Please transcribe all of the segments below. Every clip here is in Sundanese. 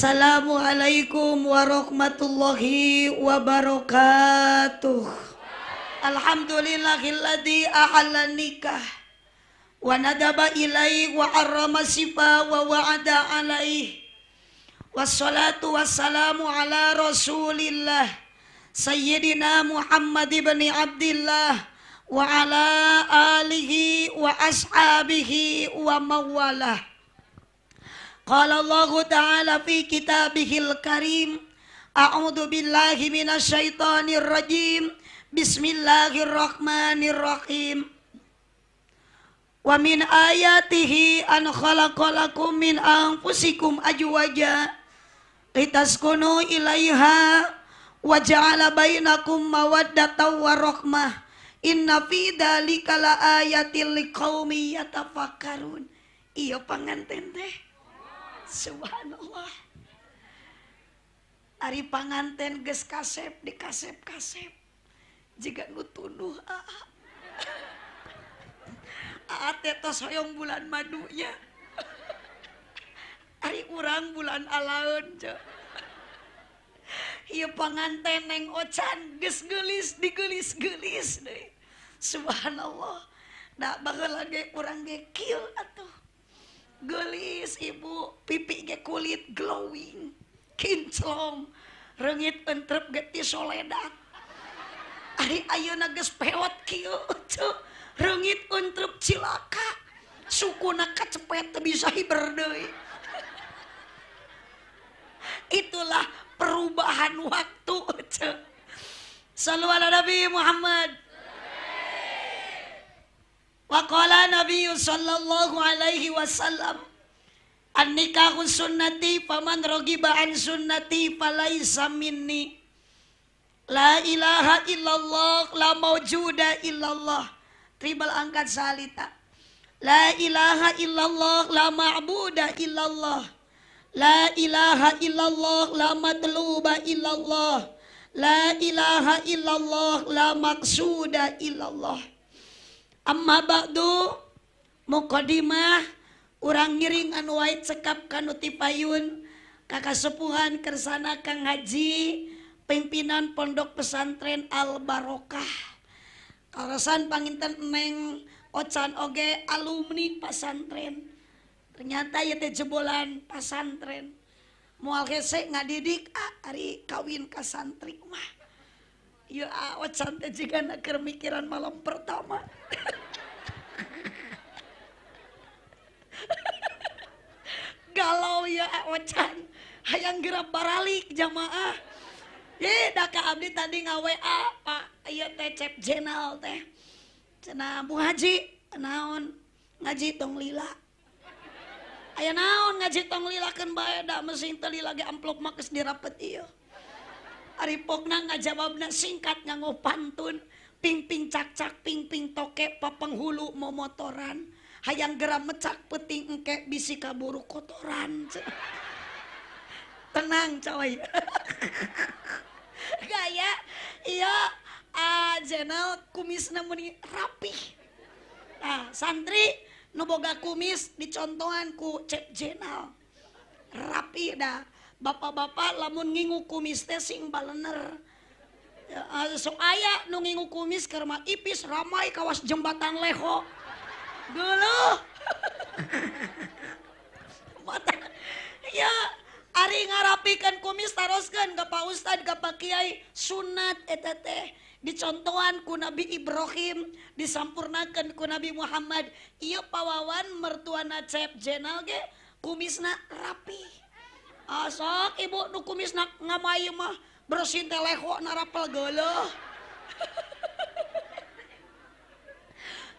Assalamualaikum warahmatullahi wabarakatuh. Alhamdulillahilladzi ahalla nikah wa nadaba ilaihi wa harrama sifa wa wa'ada alaihi. Wassalatu wassalamu ala rasulillah Sayyidina Muhammad ibn Abdillah wa ala alihi wa ashabihi wa mawalah. Qala Allah Ta'ala fi kitabihil karim, a'udzu billahi minasyaitonir rajim, bismillahirrahmanirrahim. Wa min ayatihi an khalaqalakum min anfusikum azwaja litaskunu ilaiha wa ja'ala bainakum mawaddatan wa rahmah, inna fi dzalika laayatil liqaumin yatafakkarun. Iya panganten teh. Subhanallah. Ari panganten geus kasep dikasep-kasep. Jiga nu tunduh aa. Aa teh tos hoyong bulan madunya. Ari urang bulan alaeun ce. Ieu panganten Neng Ocan geus geulis digelis-gelis deui. Subhanallah. Da baheula ge urang ge kieu atuh. Gelis ibu, pipi ge kulit glowing, kinclong, reungit entrep ge ti soledat. Ari ayeuna geus pewot kieu ceu, reungit entrep cilaka, sukuna kacepet teu bisa hiber deui. Itulah perubahan waktu ceu. Sallu ala Nabi Muhammad. Wa qala Nabi sallallahu alaihi wasallam, an-nikahu sunnati faman raghiba an sunnati falaisa minni. La ilaha illallah, la maujuda illallah. Tribal angkat salita. La ilaha illallah, la ma'buda illallah. La ilaha illallah, la matluba illallah. La ilaha illallah, la maqsuda illallah. Amma ba'du, muqaddimah urang ngiring anu wae cekap kanu ti payun kakasepuhan kersana Kang Haji pimpinan Pondok Pesantren Al Barokah. Kaleresan panginten Neng Ocan oge alumni pesantren. Ternyata ieu teh jebolan pesantren. Moal hese ngadidik ari kawin ka santri mah. Ieu Ocan teh jigana keur mikiran malam pertama. Galau ya Ocan, hayang geura baralik jamaah. Ye da ka abdi tadi nga-WA Pak ieu teh Cep Jenal teh. Cenah Bu Haji, naon ngaji tong lila. Aya naon ngaji tong lilakeun bae da mesin teu lila ge amplop mah geus dirapet ieu. Ari pokna ngajawabna singkat nganggo pantun, ping-ping cak-cak ping-ping toke papenghulu momotoran, hayang geura mecak peuting engke bisi kaburu kotoran. Tenang coy. Gaya iya Jenal kumisna meni rapih. Nah, santri nu boga kumis dicontohan ku Cep Jenal. Rapi dah. Bapak-bapak lamun ngingu kumis teh sing balener. Sok aya nu ngingu kumis keur mah ipis ramai kawas jembatan leho. Geuleuh. Mata ya ari ngarapikeun kumis taroskeun ka Pak Ustad ka Pak Kiai sunat eta teh dicontohan ku Nabi Ibrahim disampurnakeun ku Nabi Muhammad. Ieu pawawan mertuana Cep Jenal ge kumisna rapi. Asok ibu nu kumisna ngamai mah bersin teh leho narapel geuleuh.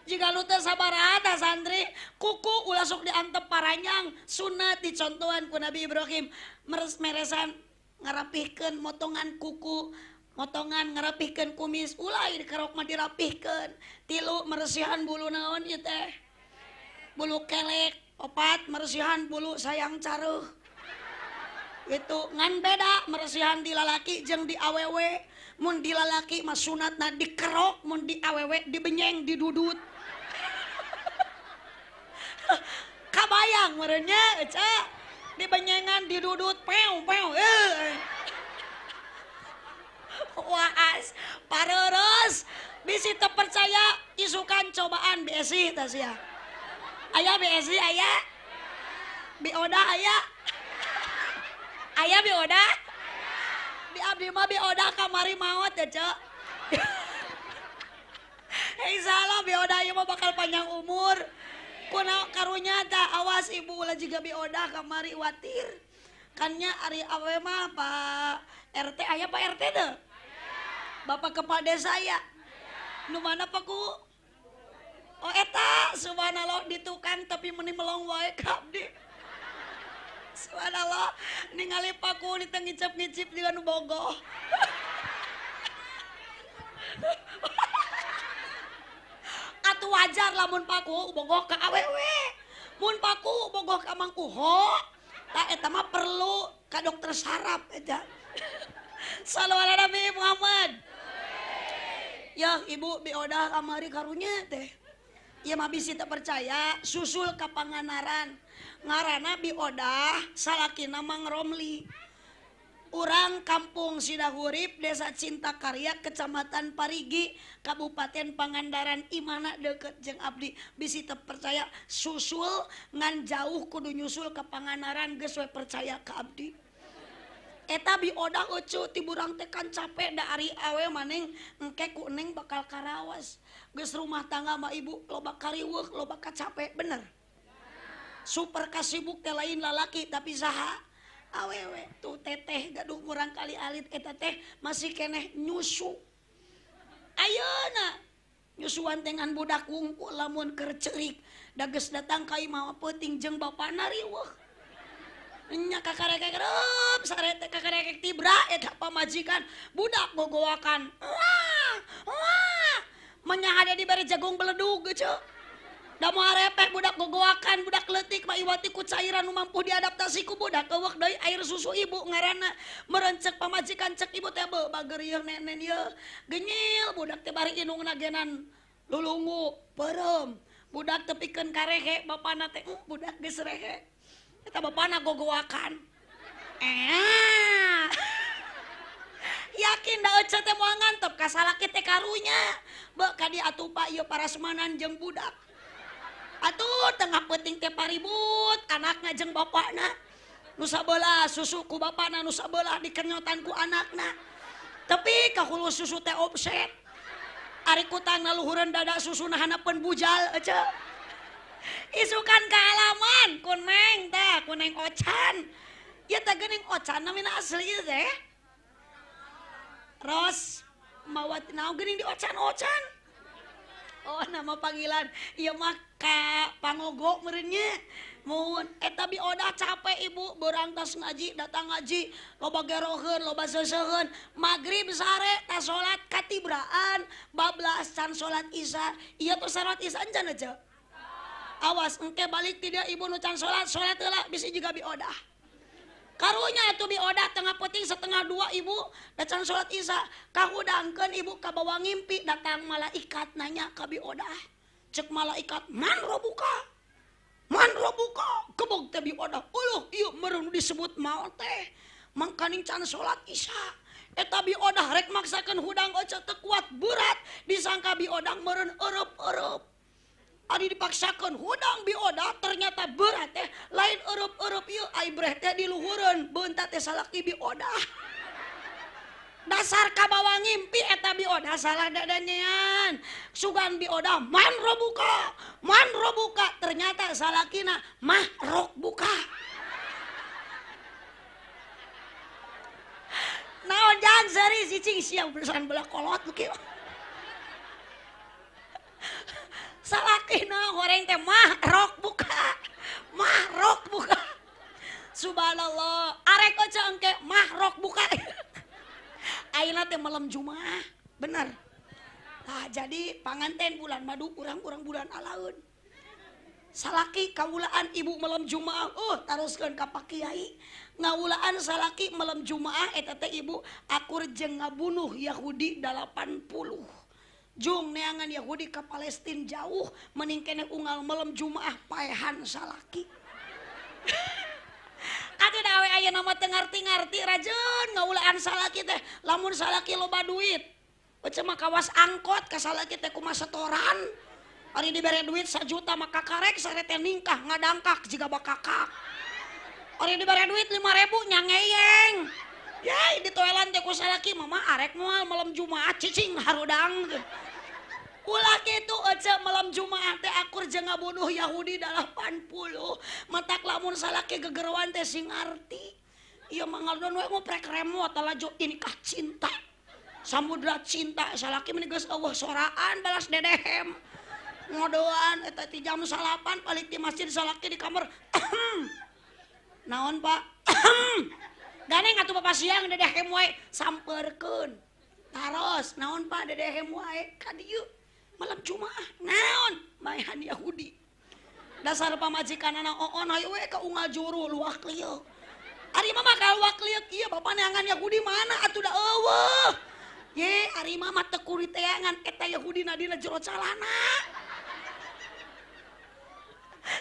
Jika lu teh sabaraha santri kuku ulah sok diantep paranyang sunat dicontohan ku Nabi Ibrahim meresan ngarapihkeun motongan kuku motongan ngarapihkeun kumis ulah dikerok mah dirapihkeun. Tilu meresihan bulu naon ieu teh bulu kelek. Opat meresihan bulu sayang careuh. Itu ngan beda meresihan di lalaki jeung di awewe. Mun di lalaki mah sunatna dikerok, mun di awewe dibenyeng didudut. Kabayang merenya eca. Dibenyengan didudut pew pew. Waas pareres bisi teu percaya isukan cobaan BSI tah sia. Aya BSI aya? Bioda aya? Aya bioda? Di abdi mah bioda kamari maot ya cek. Insyaallah bioda ieu mah bakal panjang umur. Kuna karunya tah awas ibu ulah jiga bioda kamari watir. Kannya ari awe mah Pak RT aya Pak RT teu? Bapak kepala desa aya? Nu mana Pak ku? Oh eta subhanallah di tukang tapi meni melong wae ka abdi. Subhanallah ningali paku di teu ngicip-ngicip juga nu bogoh. Atuh wajar lamun paku bogoh ka awewe. Mun paku bogoh ka Mang Uho, tah eta mah perlu ka dokter saraf eta. Sallu ala Nabi Muhammad. Ya ibu biodah kamari karunya teh. Ieu mah bisi teu percaya susul ka Pangandaran. Ngaranna biodah salakina Mang Romli. Urang kampung Sidahurip, Desa Cinta Karya, Kecamatan Parigi, Kabupaten Pangandaran, imana deket jeung abdi. Bisi teu percaya susul ngan jauh kudu nyusul ke Pangandaran geus we percaya ka abdi. Eta biodah euceu ti burang teh kan capek da ari awe maneng engke ku neng bakal karawas. Geus rumah tangga mah ibu loba kariweuh, loba kacape, bener. Super kasibuk teh lain lalaki tapi saha? Awewe tuh teteh gaduh murang kali alit eta teh masih keneh nyusu. Ayeuna nyusuan tengan budak wungkul lamun keur ceurik da geus datang ka imah peuting jeung bapana riweuh. Nya kakarekek reup sare teh kakarekek tibra eta pamajikan budak gogoakan. Wah wah menyahade dibere jagung beledug geuceu. Da moal repeh budak gogoakan budak leutik mah iwati ku cairan nu mampu diadaptasi ku budak eueuh deui air susu ibu ngaranna merencek pamajikan cek ibu teh beuh bager ieu nenen ieu genyil budak teh bari inungna genan lulungu peureum budak teh pikeun karehe bapana teh budak geus rehe eta bapana gogoakan yakin da ece teh moal ngantep ka salaki teh karunya beuh ka dieu atuh Pak ieu parasmanan jeung budak. Atuh tengah penting teh paribut anakna jeung bapakna nu sabelah susu ku bapakna nu sabelah dikenyotan ku anakna tapi ka hulu susu teh offset ari kutangna luhureun dada susuna hanapeun bujal ece isukan kaalaman ku neng tah ku neng Ocan ieu teh geuning Ocan namina asli ieu teh Ros mawat naon geuning di Ocan-ocan. Oh nama panggilan ieu mah ka Pangogo meureun nya. Mun eta biodah capek ibu berangtas ngaji datang ngaji loba geroheun loba seuseuheun magrib sare ta salat katibraan bablas can salat isya ieu tuh salat isya encan aja. Awas engke balik ti dieu ibu nu can salat salat heula bisi juga biodah. Karunya atuh biodah tengah peuting 1:30 ibu da can salat isya kahudangkeun ibu kabawa ngimpi datang malaikat nanya ka biodah cek malaikat man robuka gebog teh biodah uluh ieu meureun disebut maot teh mangkaning can salat isya eta biodah rek maksakeun hudang oce teu kuat berat disangka biodah meureun eurup-eurup. Ari dipaksakeun hudang biodah ternyata berat teh lain eurup-eurup ieu ai breh teh diluhureun beunta teh salaki biodah. Dasar kabawa ngimpi eta biodah salah dadanyean. Sugan biodah man robuka ternyata salakina mah rok buka. Naon jang seri cicing siang berusahaan belah kolot kieu. Salakina goreng teh mah rok buka. Mah rok buka. Subhanallah, arek oce engke mah rok buka. Ayeuna teh malam Jumat, bener. Nah, jadi panganten bulan madu urang-urang bulan alaun. Salaki kawulaan ibu malam Jumaah, taroskeun ka Pak Kiai. Ngawulaan salaki malam Jumaah eta teh ibu akur jeung ngabunuh Yahudi 80. Jung neangan Yahudi ke Palestina jauh mending keneh unggal malam Jumaah paehan salaki. Atuh da awe ayeuna mah teu ngarti-ngarti rajeun ngaulaan salaki teh. Lamun salaki loba duit, ece mah kawas angkot ka salaki teh kumaha setoran. Ari dibere duit 1 juta mah kakarek sare teh ningkah ngadangkak jiga bakakak. Ari dibere duit 5.000 nyangeyeng. Yai ditoelan teh ku salaki mama arek moal malam Jumaat cicing harudang. Ulah kitu ece malam Jumaat teh akur jeung ngabunuh Yahudi 80. Matak lamun salaki gegeroan teh sing ngarti. Ieu mah ngalodon we ngoprek remote lalajo ini kah cinta. Samudra cinta salaki meni geus eueuh soraan balas dedehem. Ngodoan eta ti jam 9 balik di masjid salaki di kamar. Naon Pak? Ganeng atuh bapak siang dedehem wae sampeurkeun. Taros naon Pak dedehem wae ka dieu malam Jumaah naon maehan Yahudi. Dasar pamajikanana oon hayu we ka unggal juru luak lieuk. Ari mah ka luak lieuk ieu bapak neangan Yahudi mana atuh da eueuh. Ye ari mah teu kuri teangan eta Yahudi na dina jero calana.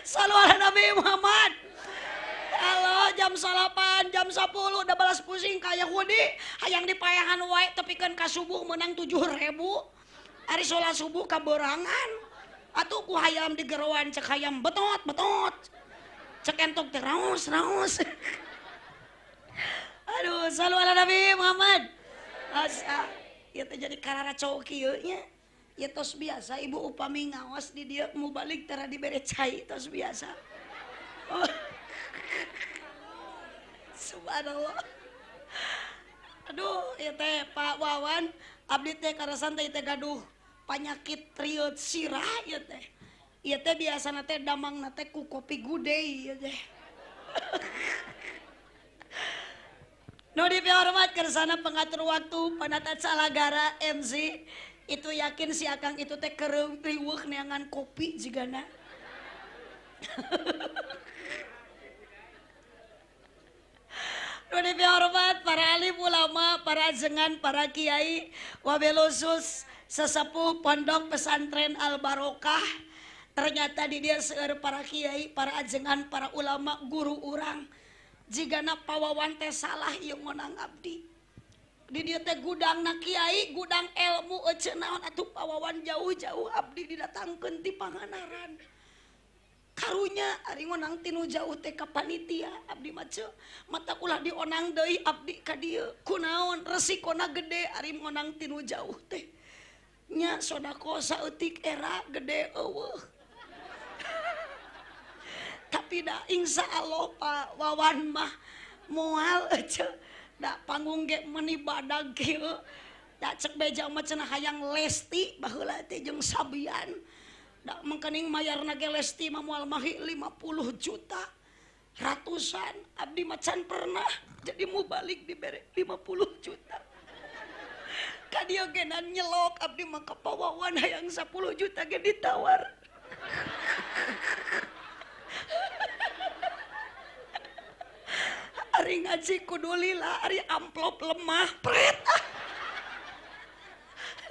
Sallu ala Nabi Muhammad. Halo jam 8, jam 10 udah balas pusing ka Yahudi hayang dipayahan wae tepikeun ka subuh menang 7.000. Ari salat subuh kaberangan. Atuh ku hayam digeroan cek hayam betot betot. Cek entok teh raos raos. Aduh, sallu ala Nabi Muhammad. Asa ieu teh jadi karara cowok kieu nya. Ieu tos biasa ibu upami ngaos di dieu mu balik tara dibere cai tos biasa. Oh. Subhanallah. Aduh, ieu teh Pak Wawan abdi teh karasan teh gaduh panyakit rieut sirah ieu teh. Ieu teh biasana teh damangna teh ku kopi gude ieu teh. Nu dipihormat kersana pengatur waktu panata calagara MC itu yakin si akang itu teh kereuh riweuh neangan kopi jigana. Nu dipihormat para alim ulama, para ajengan, para kiai, wabil khusus sesepuh pondok pesantren Al Barokah. Ternyata di dia seueur para kiai, para ajengan, para ulama, guru urang. Jigana pawawan teh salah ieu ngonang abdi. Di dieu teh gudangna kiai, gudang ilmu ece naon atuh pawawan jauh-jauh abdi didatangkeun ti Pangandaran. Karunya ari ngonang tinu jauh teh ka panitia abdi mah ceu mata ulah dionang deui abdi ka dieu. Kunaon resikona gede ari ngonang tinu jauh teh. Nya sodako saeutik era gede eueuh. Tapi da insya Allah Pak Wawan mah moal ece da panggung ge meuni badag kieu da cek beja mah cenah hayang Lesti baheula teh jeung Sabian da mangkening mayarna ge Lesti mah moal mahi 50 juta ratusan abdi mah can pernah jadi mubalik dibere 50 juta ka dieu ge nyelok abdi mah ka Pak Wawan hayang 10 juta ge ditawar. Ari ngaji kudu lila, ari amplop lemah pret.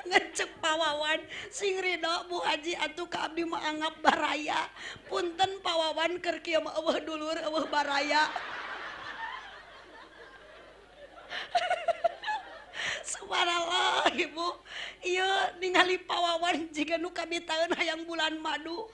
Ngecek pawawan sing ridho Bu Haji atuh ka abdi mah anggap baraya. Punten pawawan keur kieu mah eueuh dulur eueuh baraya. Subhanallah ibu, ieu ningali pawawan jiga nu kabitaeun hayang bulan madu.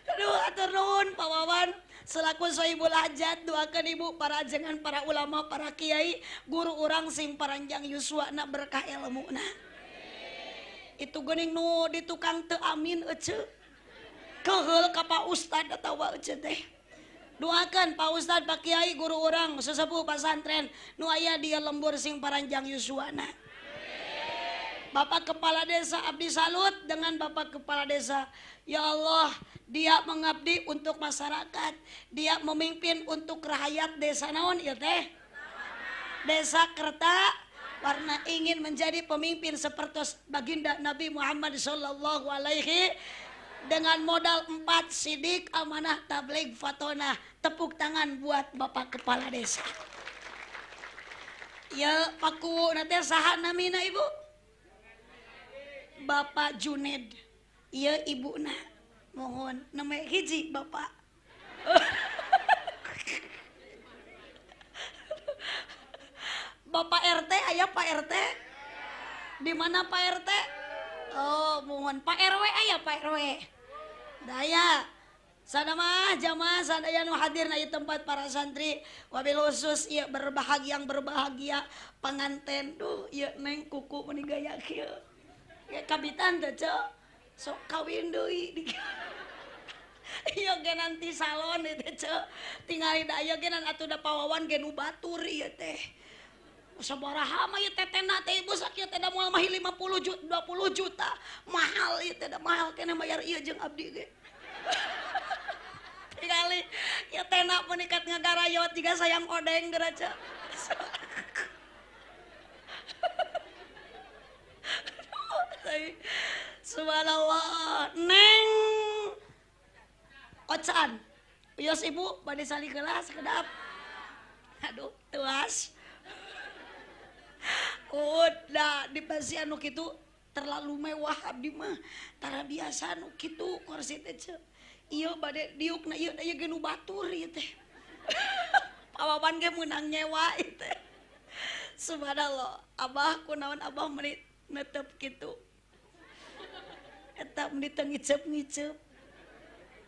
Aduh, atur nuhun Pak Wawan selaku sohibul hajat doakan ibu para ajengan, para ulama, para kiai, guru urang sing paranjang yuswana berkah ilmuna. Itu geuning nu di tukang teu amin ece. Keheul ka Pak Ustad atawa ece teh. Doakan Pak Ustad, Pak Kiai, guru urang sesepuh pasantren nu aya dia lembur sing paranjang yuswana. Bapak Kepala Desa abdi salut dengan Bapak Kepala Desa. Ya Allah, dia mengabdi untuk masyarakat, dia memimpin untuk rakyat desa naon ieu teh? Desa Kerta Warna ingin menjadi pemimpin seperti baginda Nabi Muhammad sallallahu alaihi dengan modal 4 sidik, amanah, tabligh, fatonah. Tepuk tangan buat Bapak Kepala Desa. Ya paku nanti saha namina ibu? Bapak Juned. Iya ibu nah. Mohon nama hiji bapak. Bapak RT aya Pak RT? Di mana Pak RT? Oh, mohon Pak RW aya Pak RW. Daya. Sadama jamaah sadaya nu hadir na ieu tempat para santri wabil khusus ieu berbahagia yang berbahagia panganten duh ieu neng kuku meuni gaya kieu. Ya kabitan teh ceu. Sok kawin deui. Ieu ge nanti salon ieu teh ceu. Tingali da ieu ge atuh da pawawan ge nu batur ieu teh. Sabaraha mah ieu tetena teh ibu sakieu teh da moal mah 50 juta 20 juta. Mahal ieu teh da mahal keneh bayar ieu jeung abdi ge. Kali ya tenak menikat ngagarayot jika sayang odeng geraca. Subhanallah, neng ocan, yos ibu bade sali gelas kedap. Aduh, tuas. Udah di pasi anu kitu terlalu mewah abdi mah. Tara biasa anu kitu kursi teh ceu. Iya bade diuk na ieu da ieu ge nu batur ieu teh. Pawawan ge meunang nyewa ieu teh. Subhanallah, abah kunaon abah meuni netep kitu. Eta meuni teu ngiceup-ngiceup.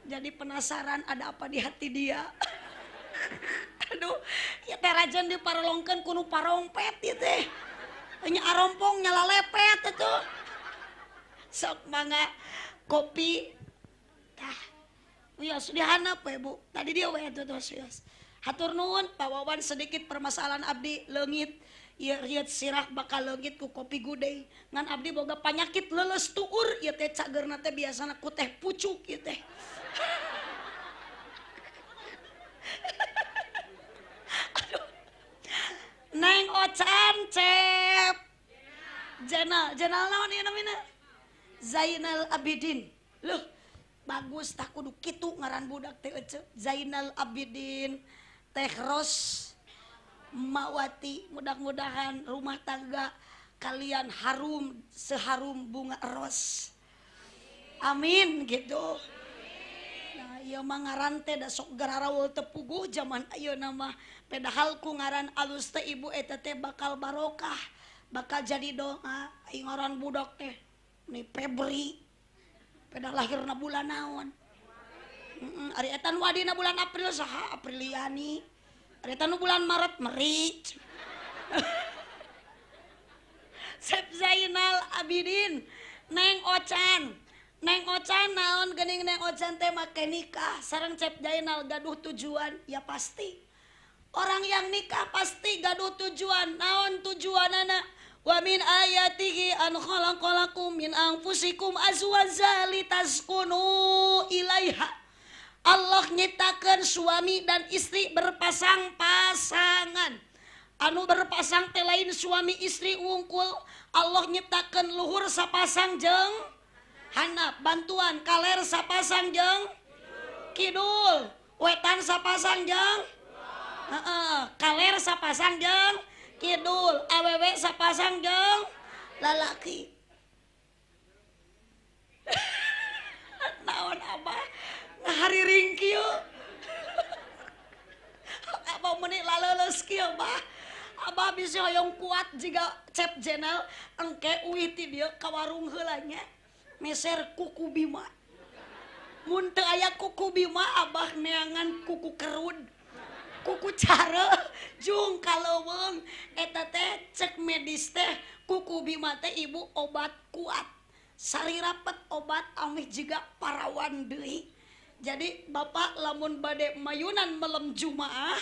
Jadi penasaran ada apa di hati dia. Aduh, ieu teh rajan diparolongkeun ku nu parompet ieu teh. Nya arompong nyala lepet atuh. Sok mangga kopi tah. Wios dihanap we Bu. Tadi dia we atuh tos wios. Hatur nuhun Pak Wawan sedikit permasalahan abdi leungit. Ieu rieut sirah bakal leungit ku kopi gudei. Ngan abdi boga panyakit leuleus tuur ieu teh cageurna teh biasana ku teh pucuk ieu teh. Aduh. Neng Ocan Cep. Jenal, Jenal naon ieu namina? Zainal Abidin. Loh, bagus tak kudu kitu ngaran budak teh ece Zainal Abidin Teh Ros Mawati, mudah-mudahan rumah tangga kalian harum seharum bunga ros. Amin gitu. Nah, ieu mah ngaran teh da sok gararawul teu puguh jaman ayeuna mah. Padahal ku ngaran alus teh ibu eta teh bakal barokah, bakal jadi doa. Ai ngaran budak teh ni Febri. Pada lahirna bulan naon? Ari eta nu adina bulan April saha? Apriliani. Ari eta nu bulan Maret Meri. Sep Zainal Abidin, Neng Ocan. Neng Ocan naon geuning Neng Ocan teh make nikah sareng Cep Zainal gaduh tujuan, ya pasti. Orang yang nikah pasti gaduh tujuan. Naon tujuanana? Wa min ayatihi an khalaqalakum min anfusikum azwaja litaskunu ilaiha. Allah nyiptakeun suami dan istri berpasang-pasangan. Anu berpasang teh lain suami istri wungkul. Allah nyiptakeun luhur sapasang jeung handap, bantuan kaler sapasang jeung kidul, wetan sapasang jeung kaler sapasang jeung kidul, awewe sapasang jeung lalaki. Naon abah ngahariring kieu. Abah meuni laleuleus kieu bah. Abah bisi hoyong kuat jiga Cep Jenal engke uih ti dieu ka warung heula nya meser kuku bima. Mun teu aya kuku bima abah neangan kuku kerud. Kuku cara jung kaleuweung eta teh cek medis teh kuku bima teh ibu obat kuat sari rapet obat amih jiga parawan deui. Jadi bapak lamun bade mayunan melem jumaah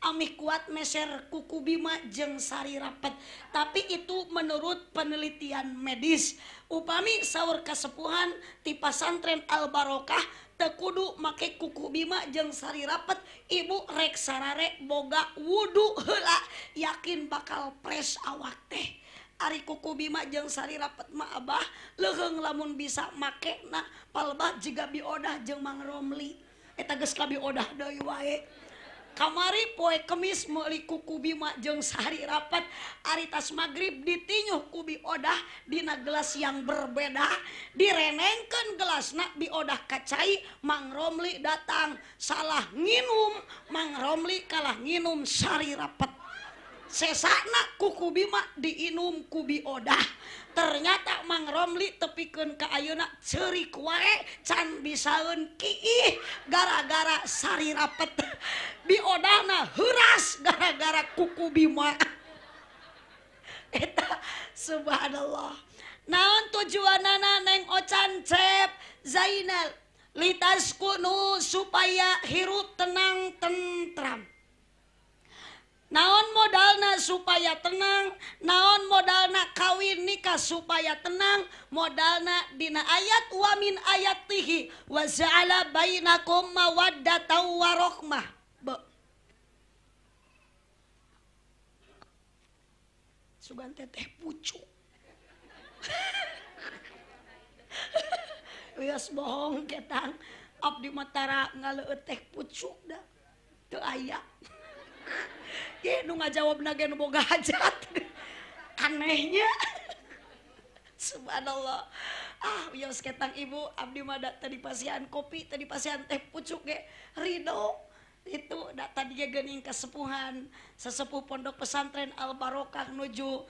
amih kuat meser kuku bima jeung sari rapet. Tapi itu menurut penelitian medis. Upami saur kasepuhan ti pasantren Al Barokah teu kudu make kuku bima jeung sari rapet, ibu rek sarare boga wudu heula yakin bakal pres awak teh. Ari kuku bima jeung sari rapet mah abah leuheung lamun bisa make na palebah jiga biodah jeung Mang Romli. Eta geus ka biodah deui wae. Kamari poe Kemis meuli kuku bima jeung sari rapet, ari tas magrib ditinyuh ku biodah dina gelas yang berbeda, direnengkeun gelasna biodah kacai, Mang Romli datang salah nginum, Mang Romli kalah nginum sari rapet. Sesana kuku Bima diinum ku biodah. Ternyata Mang Romli tepikeun ka ayeuna ceurik wae can bisaeun kiih gara-gara sari rapet. Biodahna heuras gara-gara kuku Bima. Eta subhanallah. Naon tujuanana Neng Ocan Cep Zainal? Litaskunu supaya hirup tenang tentram. Naon modalna supaya tenang, naon modalna kawin nikah supaya tenang, modalna dina ayat wa min ayatihi wa ja'ala bainakum mawaddatan warahmah. Sugan teteh pucuk. Wios bohong ketang abdi matara ngaleueut teh pucuk da teu aya. Ye nu ngajawabna ge nu boga hajat. Anehnya. Subhanallah. Ah wios ketang ibu abdi mah da teu dipasihan kopi, teu dipasihan teh pucuk ge ridho. Itu da tadi ge geuning kasepuhan sesepuh pondok pesantren Al Barokah nuju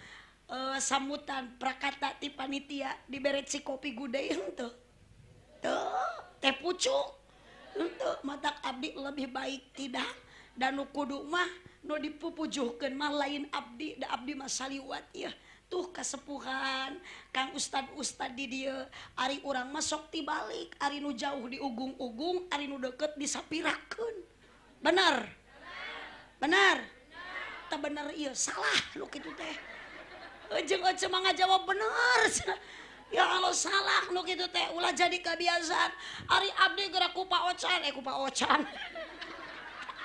sambutan prakata ti panitia dibere kopi gude henteu. Teu teh pucuk. Henteu matak abdi lebih baik tidak. Dan nu kudu mah nu dipupujuhkeun mah lain abdi da abdi mah saliwat ieu. Tuh kasepuhan Kang ustad-ustad di dieu ari urang mah sok tibalik ari nu jauh di ugung-ugung ari nu deukeut disapirakeun. Benar? Benar? Teu bener ieu salah nu kitu teh. Jeung euceu mah ngajawab bener. Ya Allah salah nu kitu teh ulah jadi kebiasaan. Ari abdi geura ku Pak Ocan, ku Pak Ocan.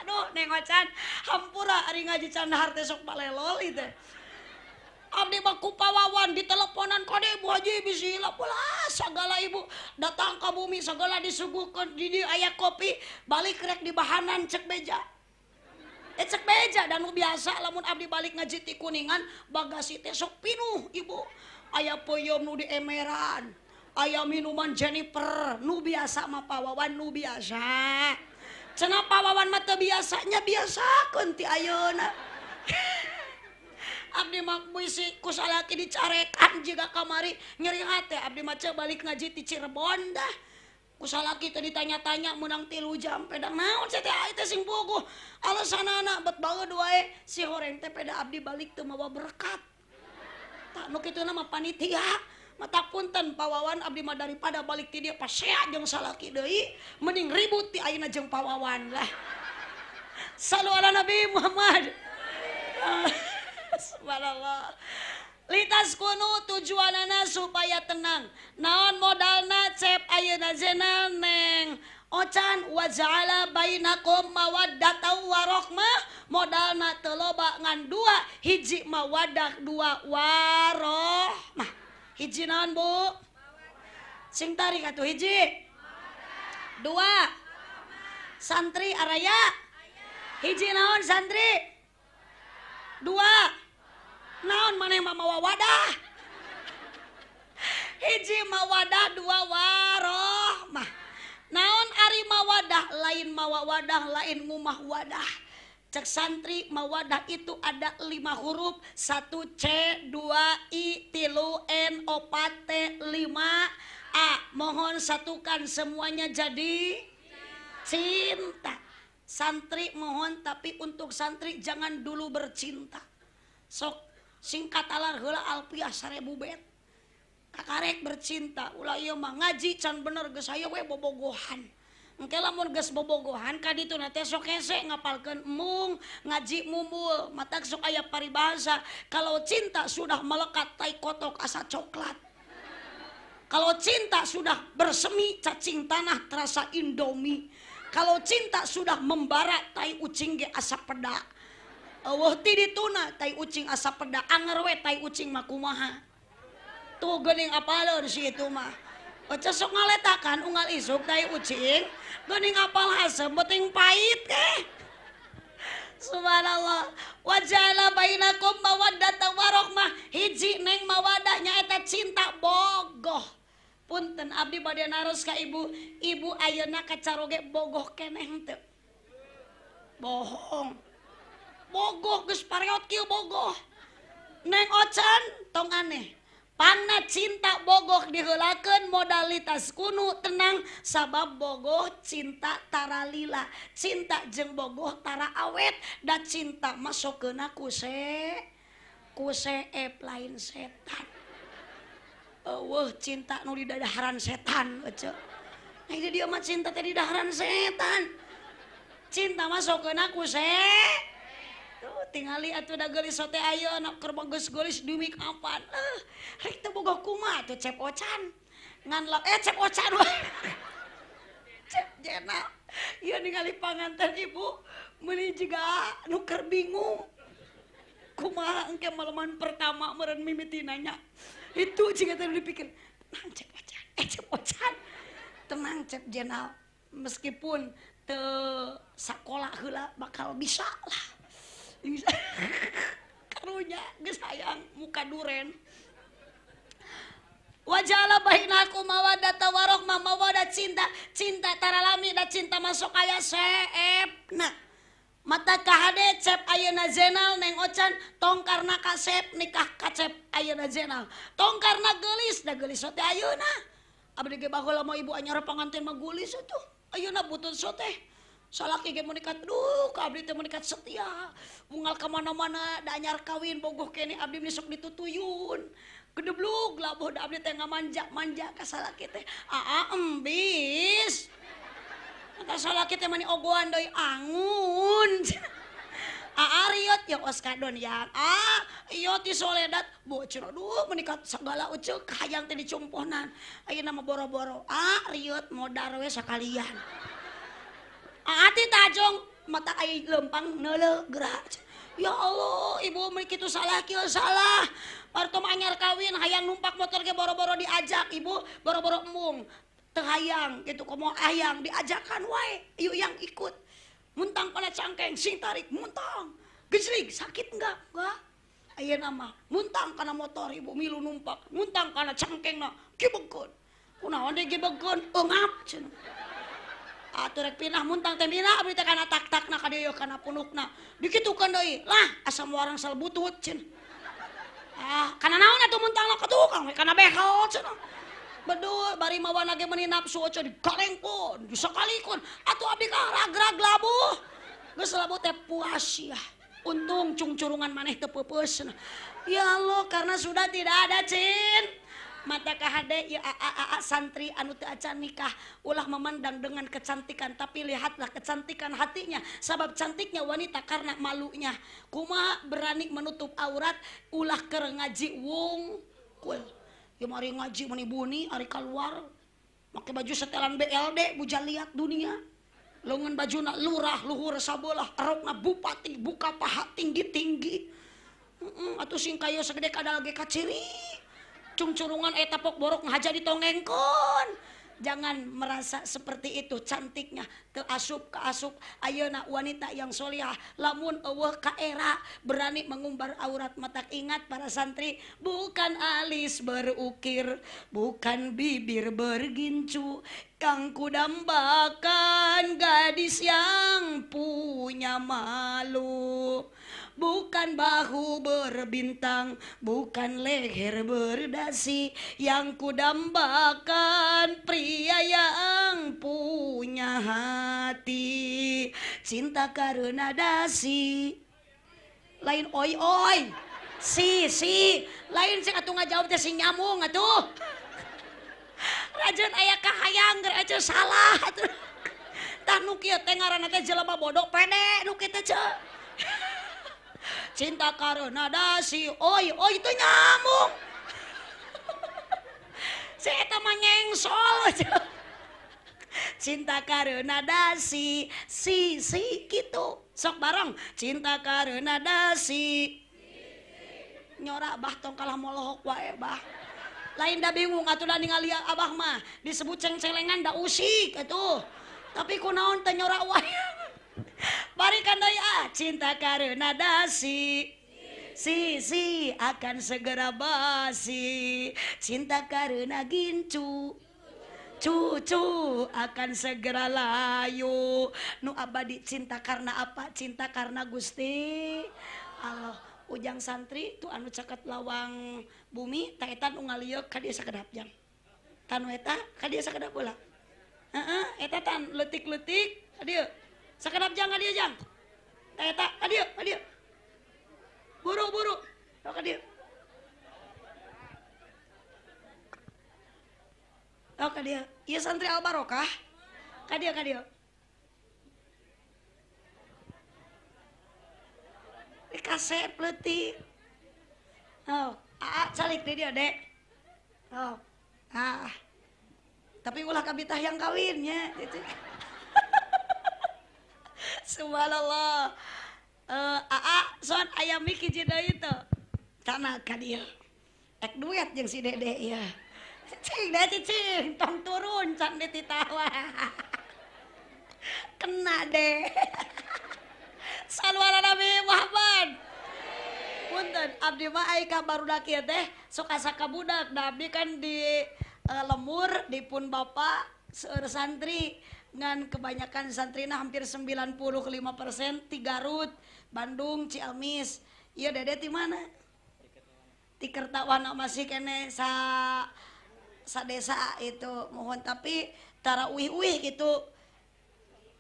Aduh Neng Ocan, hampura ari ngaji can dahar teh sok balelol ieu teh. Abdi mah ku Pawawan diteleponan kade Ibu Haji bisi hilap ulah sagala ibu datang ka bumi sagala disuguhkeun di dieu aya kopi balik rek di bahanan cek beja. Cek beja dan nu biasa lamun abdi balik ngaji ti Kuningan bagasi teh sok pinuh ibu. Aya peuyeum nu di emeran, aya minuman Jennifer nu biasa mah Pawawan nu biasa. Cenah Pawawan mah teu biasanya biasakeun ti ayeuna. Abdi mah bisi ku salaki dicarekan jiga kamari nyeri hate abdi mah ceu balik ngaji ti Cirebon dah. Ku salaki teh ditanya-tanya meunang 3 jam pedang naon sia teh ai teh sing puguh. Alasanana bet baeud wae si horeng teh peda abdi balik teu mawa berkat. Tak nu kituna mah panitia. Mata punten Pawawan abdi mah daripada balik ti dieu pasea jeung salaki deui mending ribut ti ayeuna jeung Pawawan lah. Sallu ala Nabi Muhammad. Subhanallah. Litaskunu tujuanana supaya tenang. Naon modalna Cep ayeuna Zainal Neng Ocan wa ja'ala bainakum mawaddatan warahmah. Modalna teu loba ngan 2, hiji mawaddah 2 warohmah. Hiji naon Bu? Sing tarik atuh hiji. 2. Santri araya. Hiji naon santri? 2. Naon maneh mah mawa wadah? Hiji mawadah 2 warohmah. Naon ari mawadah lain mawa wadah lain ngumah wadah. Cek santri mawadah itu ada 5 huruf, 1 C 2 I 3 N 4 T 5 A. Mohon satukan semuanya jadi cinta. Santri mohon tapi untuk santri jangan dulu bercinta. Sok singkat alar heula alpiah 1000 bet. Kakarek bercinta ulah ieu mah ngaji can bener geus aya we bobogohan. Engke lamun geus bobogohan ka dituna teh sok hese ngapalkeun embung, ngaji mumbul, matak sok aya paribahasa kalau cinta sudah melekat tai kotok asa coklat. Kalau cinta sudah bersemi cacing tanah terasa Indomie. Kalau cinta sudah membara tai ucing ge asa peda. Eueuh ti dituna tai ucing asa peda anger we tai ucing mah kumaha. Tuh geuning apaleun si itu mah. Oce sok ngaletakan unggal isuk tai ucing geuning apal hasem penting pahit teh. Subhanallah. Wa ja'ala bainakum mawaddatan warahmah. Hiji neng mawadah nyaeta cinta bogoh. Punten abdi bade naros ka ibu, ibu ayeuna kacaroge bogoh keneh henteu? Bohong. Bogoh geus pareot kieu bogoh. Neng Ocan tong aneh. Panna cinta bogoh diheulakeun modalitas kunu tenang sabab bogoh cinta tara lila. Cinta jeung bogoh tara awet da cinta masokeuna ku seep lain setan. Eueuh cinta nu didadaharan setan ece. Nah dia mah cinta teh didaharan setan. Cinta masokeuna ku seep. Tuh tingali atuh da geulis teh ayeuna keur geus geulis di make upan. Rek teu bogoh kumaha atuh Cep Ocan. Ngan Cep Ocan we. Cep Jenal. Ieu ningali panganten ibu meuni jiga nu keur bingung. Kumaha engke maleman pertama meureun mimiti nanya. Itu jiga teh dipikir, tenang Cep Ocan, Cep Ocan. Tenang Cep Jenal, meskipun teu sakola heula bakal bisa lah. Karunya geus hayang muka duren. Wajala bainakum mawaddata warahmah, mawaddah cinta, cinta taralami da cinta masuk aya seepna. Mata kahade Cep ayeuna Jenal Neng Ocan tong karna kasep nikah kacep ayeuna Jenal. Tong karna geulis da geulis teh ayeuna. Abdi ge baheula mah ibu anyar panganten mah geulis atuh. Ayeuna butut teh. Salaki ge menikah, duh ka abdi teh menikah setia. Unggal ka mana-mana da anyar kawin bogoh keneh abdi meni sok ditutuyun. Gedeblug labuh da abdi teh ngamanja-manja ka salaki teh. Aa embis. Ka salaki teh mani ogoan deui angun. Aa riot ya oskadon yang. Ah ieu ti soledat bu cenah duh menikah sagala uceuk hayang teh dicumpohnan. Ayeuna mah boro-boro. Ah riot modar we sakalian. Ati tajong mata ai lempang neuleuh gerak. Ya Allah, ibu meni kitu salah kieu salah. Parto mah anyar kawin hayang numpak motor ge boro-boro diajak, ibu boro-boro embung. Teu hayang kitu komo hayang diajakan wae, ieu yang ikut. Muntang kana cangkeng sing tarik muntang. Gejlig sakit enggak? Enggak. Ayeuna mah muntang kana motor ibu milu numpak, muntang kana cangkengna gibegkeun. Kunaon deui gibegkeun? Eungap cenah. Atuh rek pinah muntang teh pinah abdi teh kana tak-takna ka dieu kana punukna. Dikitukeun deui. Lah asa moarang sel butut cenah. Ah, kana naon atuh muntangna ka tukang we kana behel cenah. Bedul bari mawana ge meuni nafsu oce digarengkeun, disakalikeun. Atuh abdi ka ragrag labuh. Geus labuh teh puas ya. Untung cungcurungan maneh teu peupeus cenah. Ya Allah, karena sudah tidak ada cin. Mata kahade ya aa santri anu teu acan nikah ulah memandang dengan kecantikan tapi lihatlah kecantikan hatinya sabab cantiknya wanita karena malunya. Kumaha berani menutup aurat ulah keur ngaji wungkul. Ya mari ngaji meni buni ari kaluar make baju setelan BLD bujal liat dunia. Leungeun bajuna lurah luhur sabelah rokna bupati buka paha tinggi-tinggi. Atuh sing kayo sagede kadal ge kaciri. Cungcurungan eta pok borok ngaja ditongengkeun. Jangan merasa seperti itu cantiknya teu asup ka asup. Ayeuna wanita yang solihah lamun eueuh ka era berani mengumbar aurat mata. Ingat para santri, bukan alis berukir, bukan bibir bergincu, yang kudambakan gadis yang punya malu. Bukan bahu berbintang, bukan leher berdasi, yang kudambakan pria yang punya hati. Cinta karena dasi. Lain oi oi, si si, lain sing atuh ngajawab teh si nyamung atuh. Rajeun aya kahayang ger aja salah atuh. Tah nu kieu teh ngaranna teh jelema bodoh pede nu kieu teh ceu. Cinta karena dasi, oi oi itu nyamung. Si eta mah nyengsol. Cinta karena dasi, si si gitu. Sok bareng. Cinta karena dasi. Nyorak bah tong kalah molohok wae bah. Lain da bingung atuh da ningali abah mah disebut ceng-celengan da usik atuh. Tapi kunaon teh nyorak wae. Barikan deui ah, cinta karena dasi. Si si akan segera basi. Cinta karena gincu. Cucu akan segera layu. Nu abadi cinta karena apa? Cinta karena Gusti Allah. Ujang santri tu anu caket lawang bumi ta eta nu ngalieuk ka dieu sakedap jang. Tanu eta ka dieu sakedap heula. Heeh, eta tan leutik-leutik ka dieu. Sakedap jang ka dieu jang. Ta eta ka dieu, ka dieu. Buru-buru. Ka dieu. Oh ka dieu. Ieu santri Al Barokah. Ka dieu, ka dieu. Kasep leutik. Oh, aa calik di dia, Dek. Oh. Ah. Tapi ulah kabitah yang kawinnya gitu. Subhanallah. Aa son ayam miki hiji deui teu. Tanah ka dieu. Ek duet jeung si Dede ieu. Cicing deh cicing, tong turun can dititawa. Kena deh. Sallu ala Nabi Muhammad. Punten, abdi mah ai ka barudak ieu teh sok asa ka budak. Da abdi kan di lemur di pun bapak seueur santri. Ngan kebanyakan santrina hampir 95% ti Garut, Bandung, Ciamis. Ieu Dede ti mana? Ti Kertawana masih kene sa desa itu mohon tapi tara uih-uih gitu.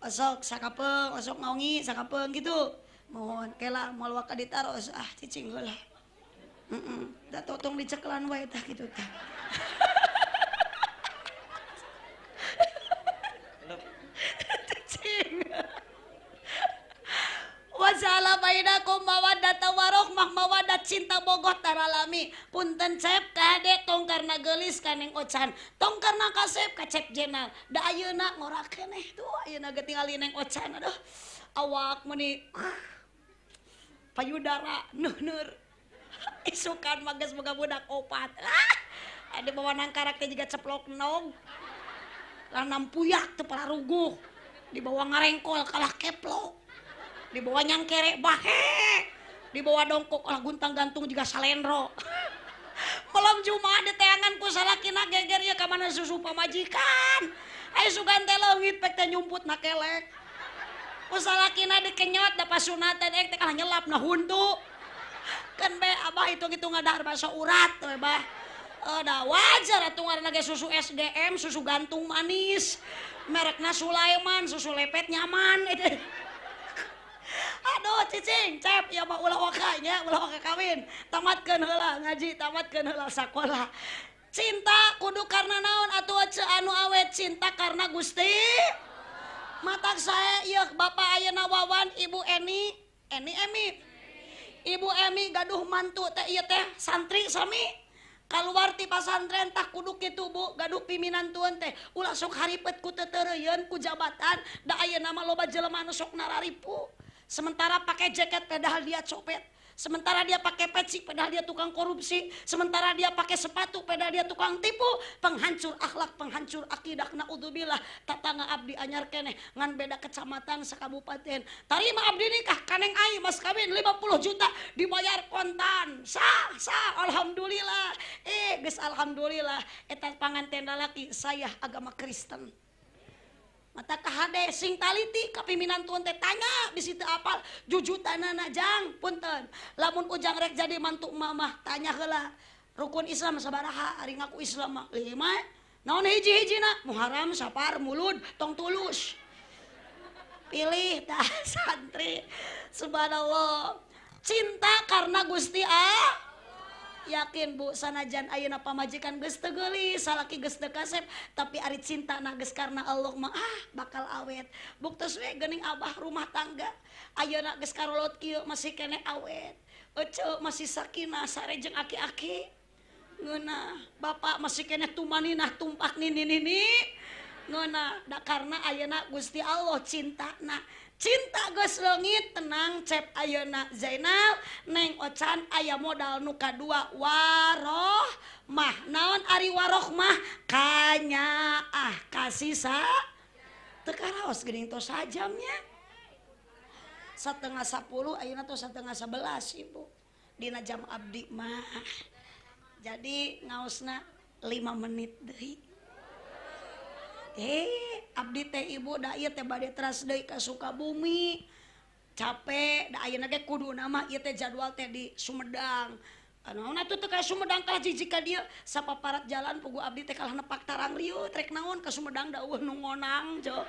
Osok sakapeung, osok ngaongi sakapeung gitu. Mohon kela moal waka ditaros ah cicing heula. Heeh, da totong dicekelan wae tah kitu tah. Cicing. Wajala bainakum mawaddata warohmah, mawaddah cinta bogoh taralami. Punten cep kade tong karena geulis ka Neng Ocan, tong karena kasep ka Cep Jenal. Da ayeuna ngora keneh tuh ayeuna ge tingali Neng Ocan aduh. Awak meuni payudara neuhneur. Isukan mah geus boga budak opat. Ah, ada bawa nangkarak teh jiga ceplok nog. Lanam puyak teu pararuguh. Dibawa ngarengkol kalah keplok. Dibawa nyangkere bahe, dibawa dongkok lah guntang gantung juga salendro. Malam Jumat di teangan ku salakina geger ya ka mana susu pamajikan. Ayo sugan teh leungit pek teh nyumput na kelek. Ku salakina dikenyot da pasunatan ek teh kalah nyelap na huntu. Keun be abah hitung-hitung ngadahar bakso urat we bah. Da wajar atuh ngaranna ge susu SGM, susu gantung manis. Merekna Sulaiman, susu lepet nyaman. Aduh cicing, cep, ya mah ulah waka nya, ulah waka kawin. Tamatkeun heula ngaji, tamatkeun heula sakola. Cinta kudu karena naon atuh ece anu awet cinta karena Gusti. Matak sae ieu bapak ayeuna Wawan, Ibu Eni, Eni Emi. Ibu Emi gaduh mantu teh ieu teh santri sami. Kaluar ti pasantren tah kudu kitu Bu, gaduh piminantueun teh. Ulah sok haripet ku teuteureuyeun ku jabatan, da ayeuna mah loba jelema anu sok nararipu. Sementara pakai jaket padahal dia copet. Sementara dia pakai peci padahal dia tukang korupsi. Sementara dia pakai sepatu padahal dia tukang tipu. Penghancur akhlak, penghancur akidah. Naudzubillah. Tatangga abdi anyar keneh ngan beda kecamatan sakabupaten. Tarima abdi nikah kaneng ai mas kawin 50 juta dibayar kontan. Sah, sah, alhamdulillah. Geus alhamdulillah eta panganten lalaki saya agama Kristen. Mata kahade sing taliti kapiminantuan teh tanya bisi teu apal jujutanana jang punten lamun ujang rek jadi mantu mamah tanya heula rukun Islam sabaraha ari ngaku Islam mah 5 naon hiji-hijina Muharram Safar Mulud tong tulus pilih tah santri. Subhanallah, cinta karena Gusti ah. Yakin Bu sanajan ayeuna pamajikan geus teu geulis, salaki geus teu kasep, tapi ari cinta na geus karena Allah mah ah bakal awet. Buktos we geuning abah rumah tangga ayeuna geus karolot kieu masih keneh awet. Ece masih sakinah sare jeung aki-aki. Ngeunah bapak masih keneh tumaninah tumpak nini-nini. Ngeunah da karena ayeuna Gusti Allah cintana. Cinta geus leungit tenang cep ayeuna Zainal Neng Ocan aya modal nu kadua warohmah. Naon ari warohmah? Kanyaah kasih sa teu karaos geuning tos sajamnya. 9:30 ayeuna tos 10:30 Ibu. Dina jam abdi mah. Jadi ngaosna 5 menit deui. Abdi teh ibu da ieu teh bade teras deui ka Sukabumi. Capek da ayeuna ge kudu nama ieu teh jadwal teh di Sumedang. Naon atuh teh ka Sumedang kalah jijik ka dieu sapaparat jalan puguh abdi teh kalah nepak tarang rieu trek naon ka Sumedang da eueuh nu ngonang jo.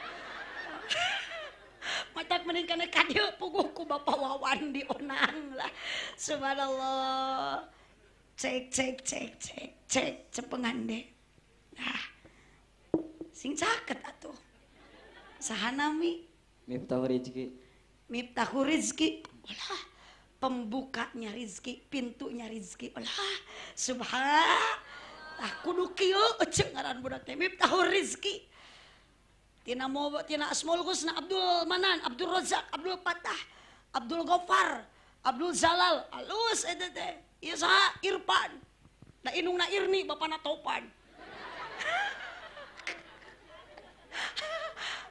Matak mending kana ka dieu puguh ku Bapak Wawan dionang lah. Subhanallah. Cek cek cek cek cek cepengan deh. Nah. Sing caket atuh. Saha nami? Miftahul Rizki. Miftahul Rizki. Olah, pembukanya rizki, pintunya rizki. Olah, subhanallah. Ah kudu kieu eceuk ngaran budak teh Miftahul Rizki. Tina mo tina Asmaul Husna Abdul Manan, Abdul Razak, Abdul Fatah, Abdul Ghaffar, Abdul Zalal, alus eta teh. Ieu saha? Irfan. Da indungna Irni, bapana Topan.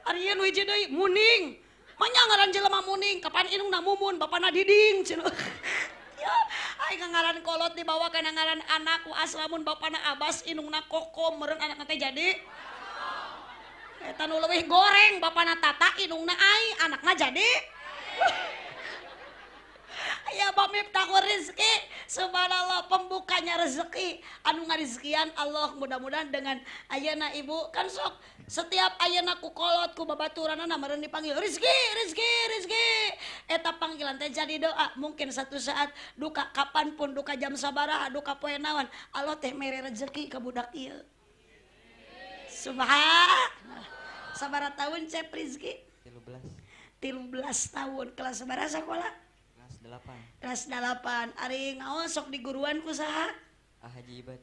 Ari ieu nu hiji deui Muning. Manya ngaran jelema Muning, kapan indungna Mumun, bapana Diding cenah. Ya, aing ngaran kolot dibawa kana ngaran anak ku Aslamun, bapana Abbas, indungna Kokom, meureun anakna teh jadi eta nu leuwih goreng, bapana Tata, indungna Ai, anakna jadi ya Bab Miftahul Rizki, subhanallah pembukanya rezeki, anu ngarizkian Allah mudah-mudahan dengan ayeuna ibu kan sok setiap ayeuna ku kolot ku babaturanana meureun dipanggil Rizki, Rizki, Rizki. Eta panggilan teh jadi doa, mungkin satu saat duka kapanpun, duka jam sabaraha, duka poe naon, Allah teh mere rezeki ka budak ieu. Subhanallah. Sabaraha tahun Cep Rizki? 13. 13 tahun. Kelas sabaraha sakola? Kelas 8. Kelas 8. Ari ngaos sok di guruan ku saha? Haji Ibad.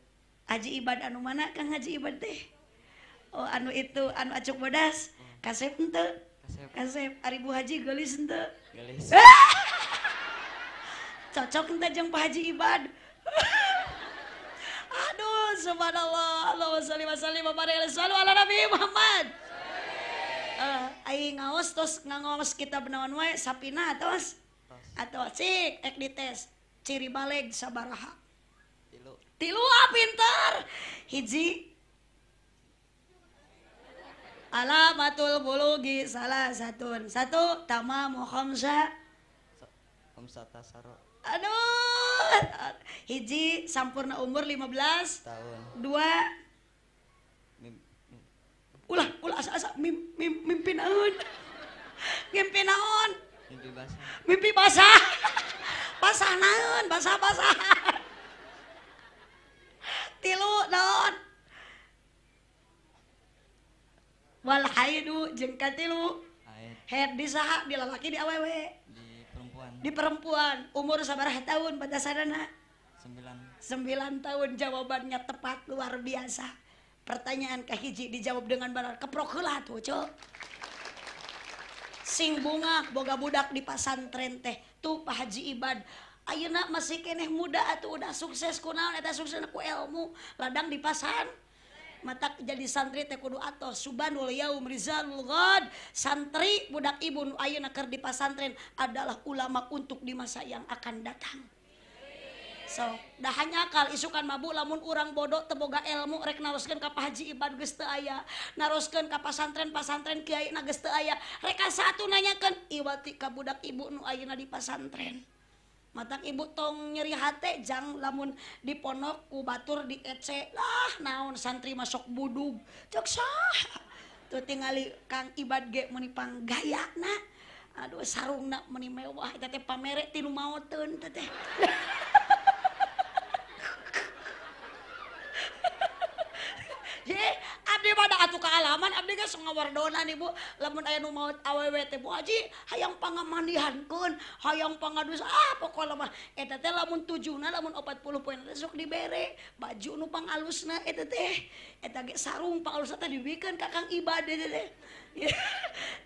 Haji Ibad anu mana Kang Haji Ibad teh? Oh anu itu anu acuk bodas. Kasep henteu? Kasep. Kasep. Ari Bu Haji geulis henteu? Geulis. Cocok henteu jeung Pak Haji Ibad? Aduh, subhanallah. Allahumma sholli wa sallim wa barik ala Nabi Muhammad. Ai ngaos tos ngaos kitab naon wae Sapina tos. Atau cik ek dites ciri baleg sabaraha? Tilu. Tilu ah pinter. Hiji alamatul bulugi salah satun. Satu tamamu khamsa. Khamsata saro. Aduh. Hiji sampurna umur 15 tahun. Dua ulah ulah asa-asa mimpi naon. Mimpi naon? Mimpi basah. Mimpi basah. Basah naon? Basah-basah. Tilu naon? Wal haidu jeung katilu. Haid di saha? Di lalaki di awewe? Di perempuan. Di perempuan. Umur sabaraha tahun batasanana? 9. 9 tahun. Jawabannya tepat luar biasa. Pertanyaan kahiji dijawab dengan benar. Keprok heula tuh, Cok. Sing bunga boga budak di pasantren teh tuh Pak Haji Ibad. Ayeuna masih keneh muda atuh udah sukses kunaon eta sukses ku ilmu ladang di pasan. Matak jadi santri teh kudu atos subhanul yaum rizalul ghad. Santri budak ibu nu ayeuna keur di pasantren adalah ulama untuk di masa yang akan datang. So, dah hanya akal isukan mabu lamun urang bodoh teu boga ilmu rek naroskeun ka Pak Haji Ibad geus teu aya, naroskeun ka pasantren-pasantren kiai na geus teu aya, rek satu nanyakeun iwati ka budak ibu nu ayeuna di pasantren. Matak ibu tong nyeri hate jang lamun di pondok ku batur di ece lah naon santri masuk budug. Cek saha? Tuh tingali Kang Ibad ge meuni panggayana. Aduh sarungna meuni mewah eta teh pamere ti nu maoteun teh. Ye, abdi mah da atuh kaalaman abdi geus ngawardonan ibu lamun aya nu maot awewe teh Bu Haji hayang pangamandihankeun hayang pangadus ah pokona mah eta teh lamun tujuna lamun 40 poe teh sok dibere baju nu pangalusna eta teh eta ge sarung pangalusna teh dibikeun ka Kang Ibad eta teh.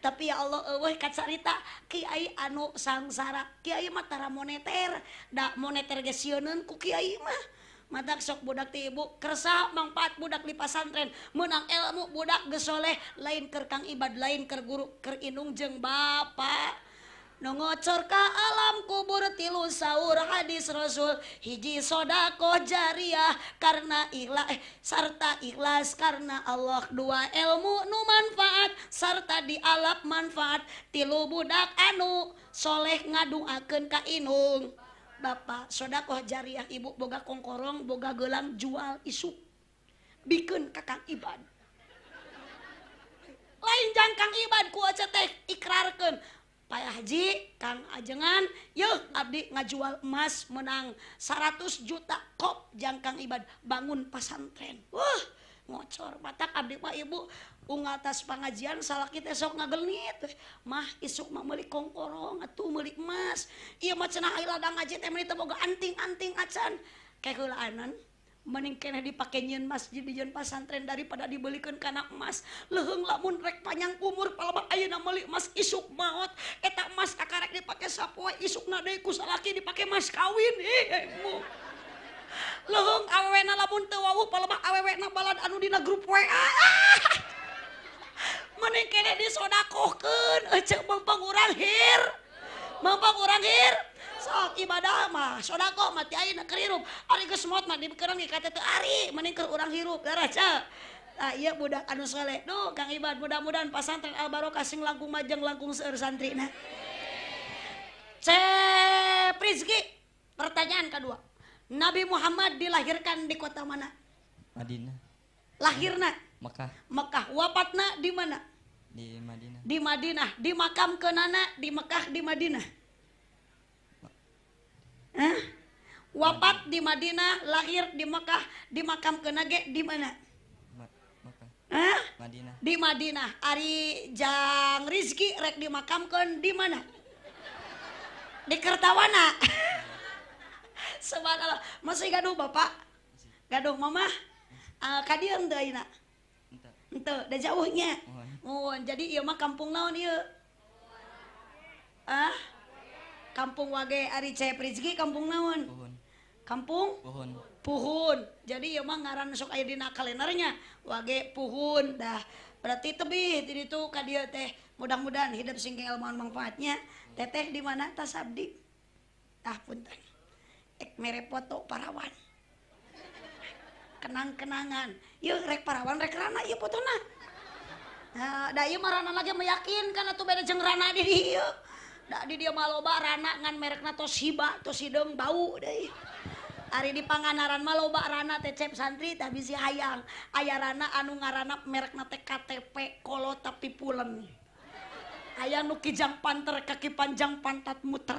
Tapi ya Allah eueuh kacarita kiai anu sangsara kiai mah tara moneter da moneter ge sieuneun ku kiai mah. Matak sok budak ti ibu kersa mangpaat budak di pasantren menang ilmu budak geus soleh lain keur Kang Ibad lain keur guru keur indung jeung bapak. Nu ngocor ka alam kubur tilu saur hadis Rasul hiji sodakoh jariah karena ikhlas sarta ikhlas karena Allah, dua ilmu nu manfaat sarta dialap manfaat, tilu budak anu soleh ngaduakeun ka inung. Bapak sodakoh jariah ibu boga kongkorong boga gelang jual isuk bikeun ka Kang Iban. Lain jang Kang Iban ku aja teh ikrarkeun. Pak Haji, Kang Ajengan, yeuh abdi ngajual emas menang 100 juta kop jang Kang Iban bangun pasantren. Wah, ngocor matak abdi mah ibu unggal tas pengajian salaki teh sok ngagelit. Mah isuk mah meuli kongkorong atuh meuli emas. Ieu mah cenah ai ladang ngaji teh meuni teu boga anting-anting acan. Keheulaanan mending keneh dipake nyieun masjid dijieun pasantren daripada dibelikeun kana emas. Leuheung lamun rek panjang umur palebah ayeuna meuli emas isuk maot eta emas kakarek dipake sapoe isukna deui ku salaki dipake mas kawin. Ih leuheung awewena lamun teu wawuh palebah awewena balad anu dina grup WA. Mending keneh disodakohkeun eceu mempeng urang hir. Mempeng urang hir. Sok ibadah mah sodakoh mah ti ayeuna keur hirup. Ari geus maot mah dibikeun ge kate teu ari mending keur urang hirup darah ceu. Tah ieu budak anu soleh. Duh Kang Iban mudah-mudahan pasantren Al Barokah sing langkung majeng langkung seueur santrina. Cep Rizki, pertanyaan kedua. Nabi Muhammad dilahirkan di kota mana? Madinah. Lahirna? Mekah. Mekah. Wafatna di mana? Di Madinah. Di Madinah. Dimakamkeunana di Mekah di Madinah. Hah? Wafat di Madinah, lahir di Mekah, dimakamkeun ge di mana? Mekah. Hah? Madinah. Di Madinah. Ari jang Rizki rek dimakamkeun di mana? Di Kertawana. Subhanallah. Masih gaduh bapak? Gaduh mama? Ka dieu henteu ayeuna? Henteu, da jauhnya. Muhun. Jadi ieu mah kampung naon ieu? Ah? Kampung Wage. Ari Cep Rizki kampung naon? Puhun. Kampung? Puhun. Puhun. Jadi ieu mah ngaran sok aya dina kalendernya. Wage Puhun dah. Berarti tebih di ditu ka dieu teh. Mudah-mudahan hidup sing ilmuan manfaatnya. Teteh di mana tas abdi? Tah punten. Ek mere foto parawan. Kenang-kenangan. Ieu rek parawan rek rana ieu fotona. Nah, da ieu mah rana lagi meyakinkan atuh beda jeung rana di dieu. Da di dieu mah loba rana ngan merekna Toshiba, Toshideng bau deui. Ari di Pangandaran mah loba rana teh cep santri tah bisi hayang. Aya rana anu ngaranna merekna teh KTP kolot tapi pulen. Aya nu kijang panter kaki panjang pantat muter.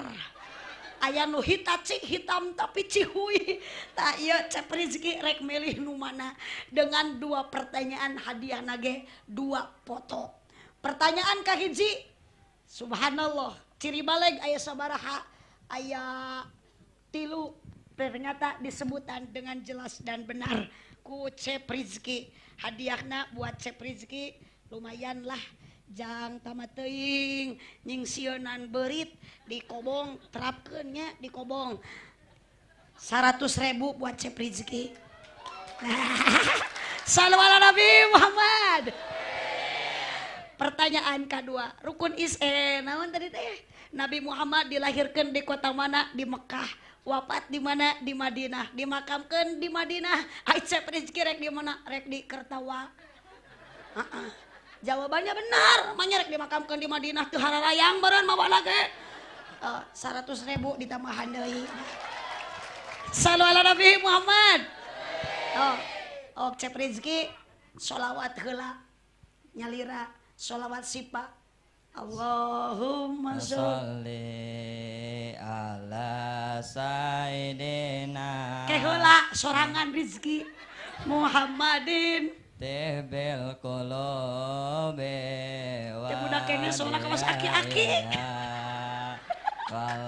Aya nu Hitachi hitam tapi cihui. Tah ieu Cep Rizki rek milih nu mana dengan dua pertanyaan hadiah nage dua foto. Pertanyaan kahiji, subhanallah, ciri baleg aya sabaraha, aya tilu ternyata disebutan dengan jelas dan benar ku Cep Rizki. Hadiahna buat Cep Rizki lumayan lah. Jang tamat teuing nyingsieunan beurit di kobong terapkeun nya di kobong 100.000 buat Cep Rizki. Sallu ala Nabi Muhammad. Pertanyaan kedua, rukun naon tadi teh? Nabi Muhammad dilahirkan di kota mana? Di Mekah. Wafat di mana? Di Madinah. Dimakamkeun di Madinah. Ai Cep Rizki rek di mana? Rek di Kertawa. Jawabannya benar, manya rek dimakamkeun di Madinah teu hararayang beureun mawa lage. 100.000 ditambahan deui. Sallu ala Nabi Muhammad. Oh, Cep Rizki sholawat heula nyalira sholawat sipa. Allahumma sholli ala sayyidina. Keheula sorangan Rizki Muhammadin. Tebel kolobe wa budak kene soalna kawas aki-aki wal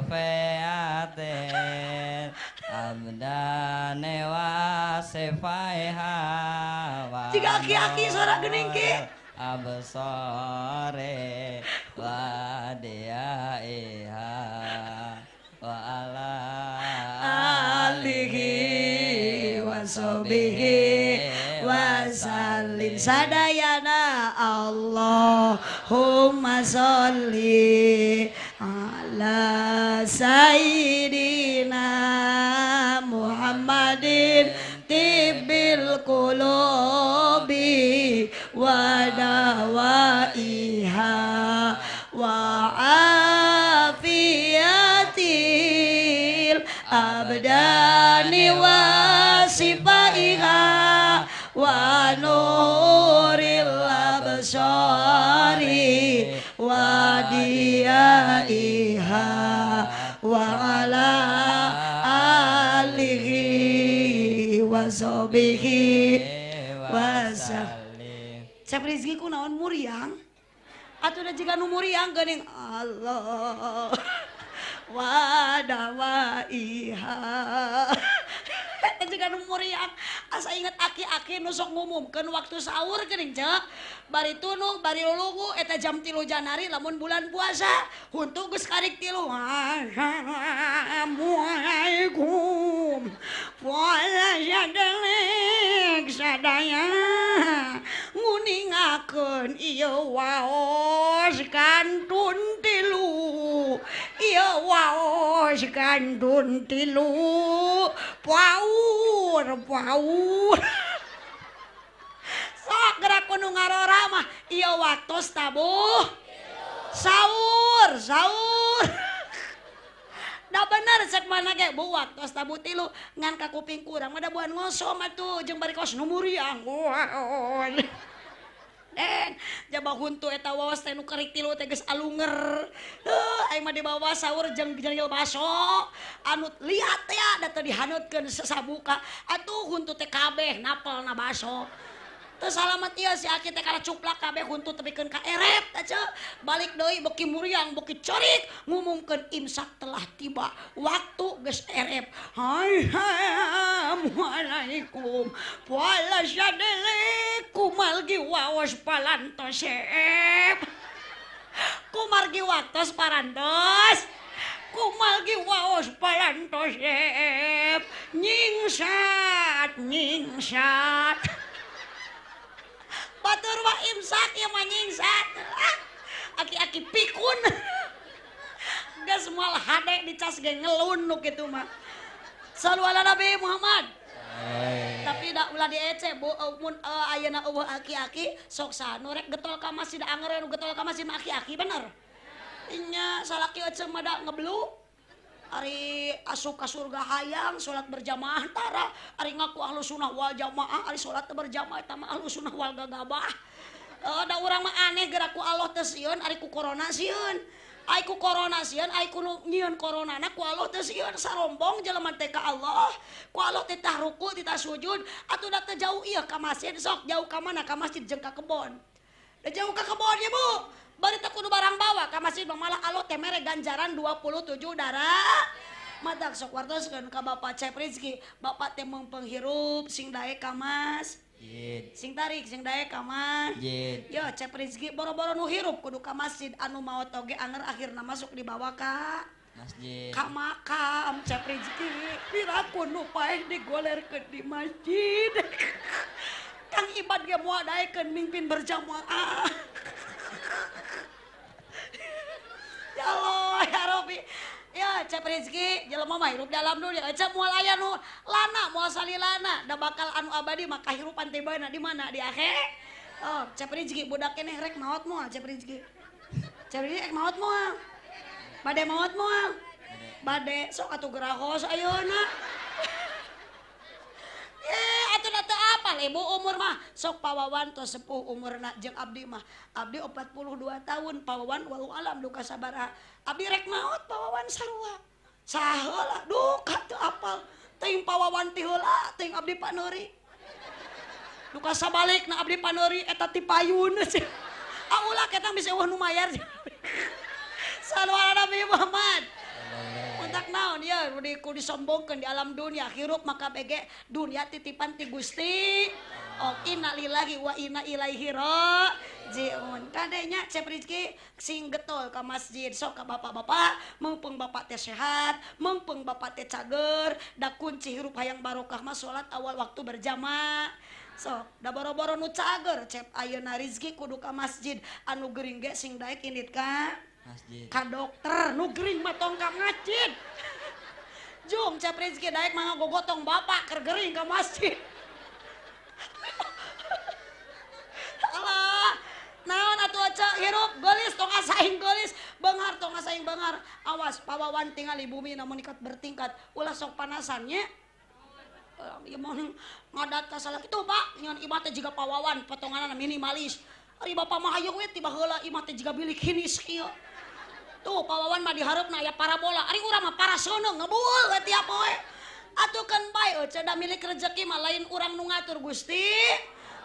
afeate abdane wa sefaiha wa jika aki-aki suara geuning ki absare wa diaiha wa ala alihi wa sahbihi wa sallim sadayana. Allahumma sholli ala sayyidina Muhammadin tibbil qulubi wa dawaiha wa afiyatil abdani wa sifaiha wa nuril absari wa diyaiha wa ala alihi wa sahbihi wa sallim. Cep Rizky ku naon muriang? Atuh da jiga nu muriang geuning Allah wa dawaiha. Eta jiga nu muriang asa inget aki-aki nu sok ngumumkeun waktu sahur geuning cek. Bari tunung bari lulugu eta jam 3 Januari lamun bulan puasa huntu geus karik 3. Assalamualaikum. Wala sadelek sadaya nguningakeun ieu waos kantun 3. Ieu waos kantun 3. Paur paur. Sok gerak kudu ngarora mah ieu waktos tabuh sahur sahur. Da bener cek mana ge bu waktos tabuh 3 ngan ka kuping kurang mah da buan ngosom atuh jeung bari kos nu muriang. Den jaba huntu eta waos teh nu kerik 3 teh geus alunger. Heuh aing mah dibawa sahur jeung jengil baso anu liat teh da teu dihanutkeun sasabuka atuh huntu teh kabeh napelna baso. Teu salamet ieu si aki teh kana cuplak kabeh huntu tepikeun ka erep teh ceu. Balik deui beuki muriang beuki corik ngumumkeun imsak telah tiba waktu geus erep. Assalamualaikum. Wala sadelek kumalgi waos palantos ep. Kumargi waktos parantos. Kumalgi waos palantos ep. Nyingsat nyingsat. Batur wa imsak ieu mah nyingsat. Aki-aki pikun. Geus moal hade dicas ge ngelun nu kitu mah. Sallu ala Nabi Muhammad. Tapi da ulah diece bu mun ayeuna eueuh aki-aki sok saha nu rek getol ka masjid anger nu getol ka masjid mah aki-aki bener. Nya salaki ece mah da ngeblu. Ari asup ka surga hayang salat berjamaah tara ari ngaku ahlu sunnah wal jamaah ari salat berjamaah eta mah ahlu sunnah wal gagabah. Da urang mah aneh geura ku Allah teu sieun ari ku corona sieun. Ai ku corona sieun ai ku nu nyieun coronana ku Allah teu sieun sarombong jelema teh ka Allah. Ku Allah teh tah ruku teh tah sujud atuh da teu jauh ieu ka masjid sok jauh ka mana ka masjid jeung ka kebon. Da jauh ka kebon ya Bu. Bari teh kudu barang bawa ka masjid malah Allah teh mere ganjaran 27 darah. Matak sok wartoskeun ka Bapak Cep Rizky, Bapak teh meungpeung hirup sing daek ka masjid. Sing tarik sing daek ka masjid. Yo Cep Rizky boro-boro nu hirup kudu ka masjid anu maot oge anger akhirna masuk dibawa ka masjid. Ka makam Cep Rizky piraku nu paeh digolerkeun di masjid. Kang Ibad ge moal daekeun mimpin berjamaah. Ya Allah ya Rabbi. Ya Cep Rizky jelema mah hirup dalam dunia ece moal aya nu lana moal salilana da bakal anu abadi mah kahirupan tibana di mana di akhir. Oh Cep Rizky budak keneh rek maot moal Cep Rizky. Cep Rizky rek maot moal. Bade maot moal. Bade sok atuh gerahos ayeuna. Atuh da teu apal ibu umur mah sok pawawan tos sepuh umurna jeung abdi mah. Abdi 42 tahun pawawan walau alam duka sabaraha. Abdi rek maot pawawan sarua. Saheula duka teu apal. Teuing pawawan ti heula teuing abdi paneuri. Duka sabalikna abdi paneuri eta ti payun. Ah ulah ketang bisa eueuh nu mayar. Sallu ala Nabi Muhammad. Untak naon ya ku disombongkeun di alam dunia hirup maka bege dunia titipan ti Gusti. Oh innalillahi wa inna ilaihi rajiun. Kadenya Cep Rizky sing getol ka masjid sok ka bapak-bapak mumpung bapak teh sehat, mumpung bapak teh cager, da kunci hirup hayang barokah mah salat awal waktu berjamaah. Sok da boro-boro nu cager cep ayeuna Rizki kudu ka masjid anu gering ge sing daek indit ka masjid. Ka dokter nu gering mah tong ka masjid. Jung cep Rizki daek mah gogotong bapak keur gering ka masjid. Alah, naon atuh ece hirup geulis tong asaing geulis, beunghar tong asaing beunghar. Awas pawawan tingali bumi namun ikat bertingkat, ulah sok panasannya. Ieu mah ngadat ka salah kitu Pak, nyeun imah teh jiga pawawan potonganna minimalis. Ari bapak mah hayoh we tiba heula imah teh jiga bilik hinis kieu. Tuh pawawan mah dihareupna aya parabola, ari urang mah paraseuneu ngebul we tiap poe. Atuh keun bae ece da milik rezeki mah lain urang nu ngatur Gusti.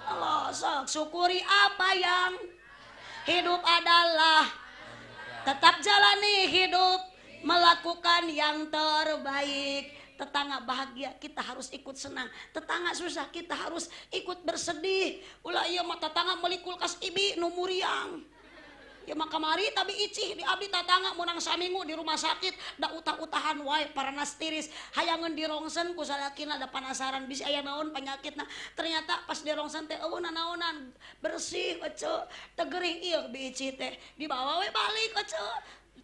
Allah sok syukuri apa yang hidup adalah tetap jalani hidup melakukan yang terbaik. Tetangga bahagia kita harus ikut senang, tetangga susah kita harus ikut bersedih. Ulah ieu mah tetangga meuli kulkas ibi nu muriang. Ya mah kamari tapi icih di abdi tetangga menang saminggu di rumah sakit da utah-utahan wae paranas tiris hayangeun dirongsen ku salakina da panasaran bisi aya naon penyakitna ternyata pas dirongsen teh eueuh nanaonan bersih ece teu gering ieu bi icih teh dibawa we balik ece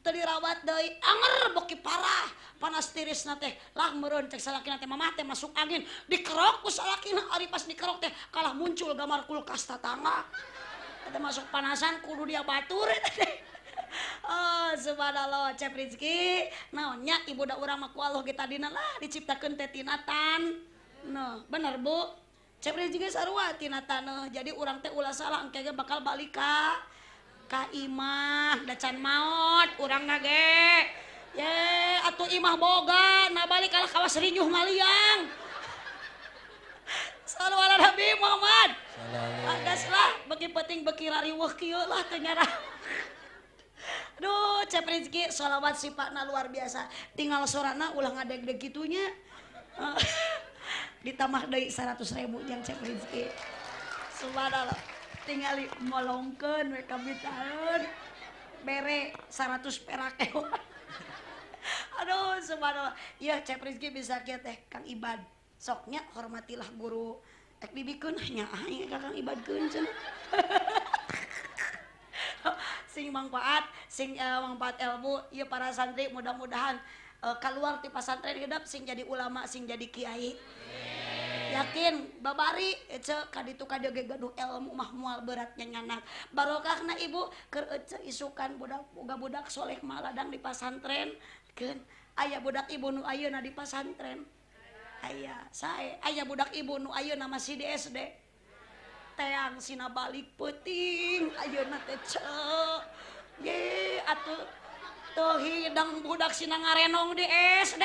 teu dirawat deui anger beuki parah panas tirisna teh lah meureun cek salakina teh mamah teh masuk angin dikerok ku salakina ari pas dikerok teh kalah muncul gambar kulkas tetangga. Kita masuk panasan kudu dia batur. Oh subhanallah cep Rizki naonnya ibu da urang mah ku Allah ge tadina lah diciptakeun teh tina tan. Nah, bener Bu. Cep Rizki sarua tina taneuh. Jadi urang teh ulah salah engke ge bakal balik ka imah da can maot urangna ge. Ye atuh imah boga na balik kalah kawas rinyuh maliang. Sallu ala Nabi Muhammad. Agas lah, beki penting beki rariweuh kieu lah teu nyarah. Aduh, cep Rizki sholawat sifatna luar biasa. Tinggal sorana ulah ngadeg-deg kitunya. Ditambah deui 100.000 jang cep Rizki. Subhanallah. Tingali molongkeun we kabitaeun. Bere 100 perak ewa. Aduh, subhanallah. Ieu cep Rizki bisa kieu teh Kang Ibad. Soknya hormatilah guru. Ek dibikeun nya aing ka Kang Ibad keun cenah. Sing manfaat, sing manfaat ilmu ieu para santri mudah-mudahan keluar ti pasantren gedap sing jadi ulama, sing jadi kiai. Yakin babari ece ka ditu ka dieu ge gaduh ilmu mah moal beratnya nyanak. Barokahna ibu keur ece isukan budak boga budak soleh maladang di pasantren keun. Aya budak ibu nu ayeuna di pasantren. Aya sae aya budak ibu nu ayeuna masih di SD teang sina balik peuting ayeuna teh ceu ye atuh teu hidang budak sina ngarenong di SD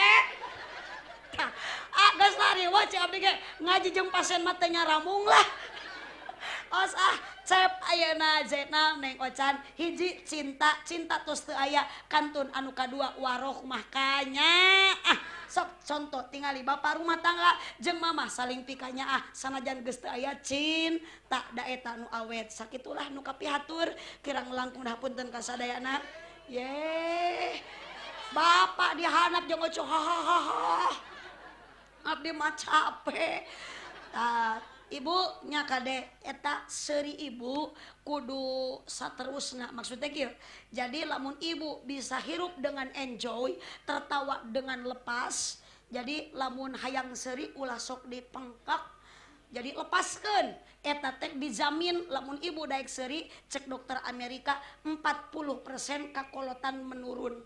tah ah geus lari we ceu abdi ge ngaji jeung pasien mah teu nyaramung lah. Os ah cep ayeuna Zainal Neng Ocan hiji cinta cinta tos teu aya kantun anu kadua warohmah kanya ah sok contoh tingali bapak rumah tangga jeung mamah saling pikanya ah sanajan geus teu aya cinta da eta nu awet sakitulah nu kapihatur kirang langkung hapunten ka sadayana ye bapak dihanap jeung oco hahaha abdi mah capek tah ibu nya kade eta seuri ibu kudu saterusna maksudnya kieu. Jadi lamun ibu bisa hirup dengan enjoy, tertawa dengan lepas. Jadi lamun hayang seuri ulah sok dipengkak. Jadi lepaskeun eta teh dijamin lamun ibu daek seuri cek dokter Amerika 40% kakolotan menurun.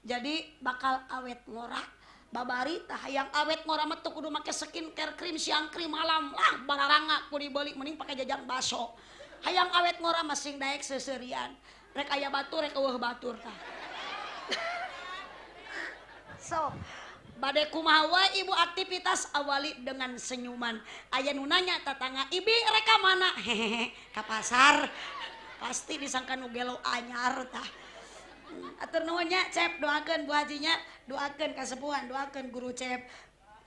Jadi bakal awet ngorak. Babari tah hayang awet ngora mah teu kudu make skincare krim siang krim malam lah bararanga kudu dibeli mending pake jajan baso. Hayang awet ngora mah sing daek seuseurian. Rek aya batur rek eueuh batur tah. So, bade kumaha wae ibu aktivitas awali dengan senyuman. Aya nu nanya tetangga, "Ibi rek ka mana?" Hehehe, ka pasar. Pasti disangka nu gelo anyar tah. Atur nuhun nya Cep, doakeun Bu Hajinya, doakeun kasepuhan, doakeun guru Cep.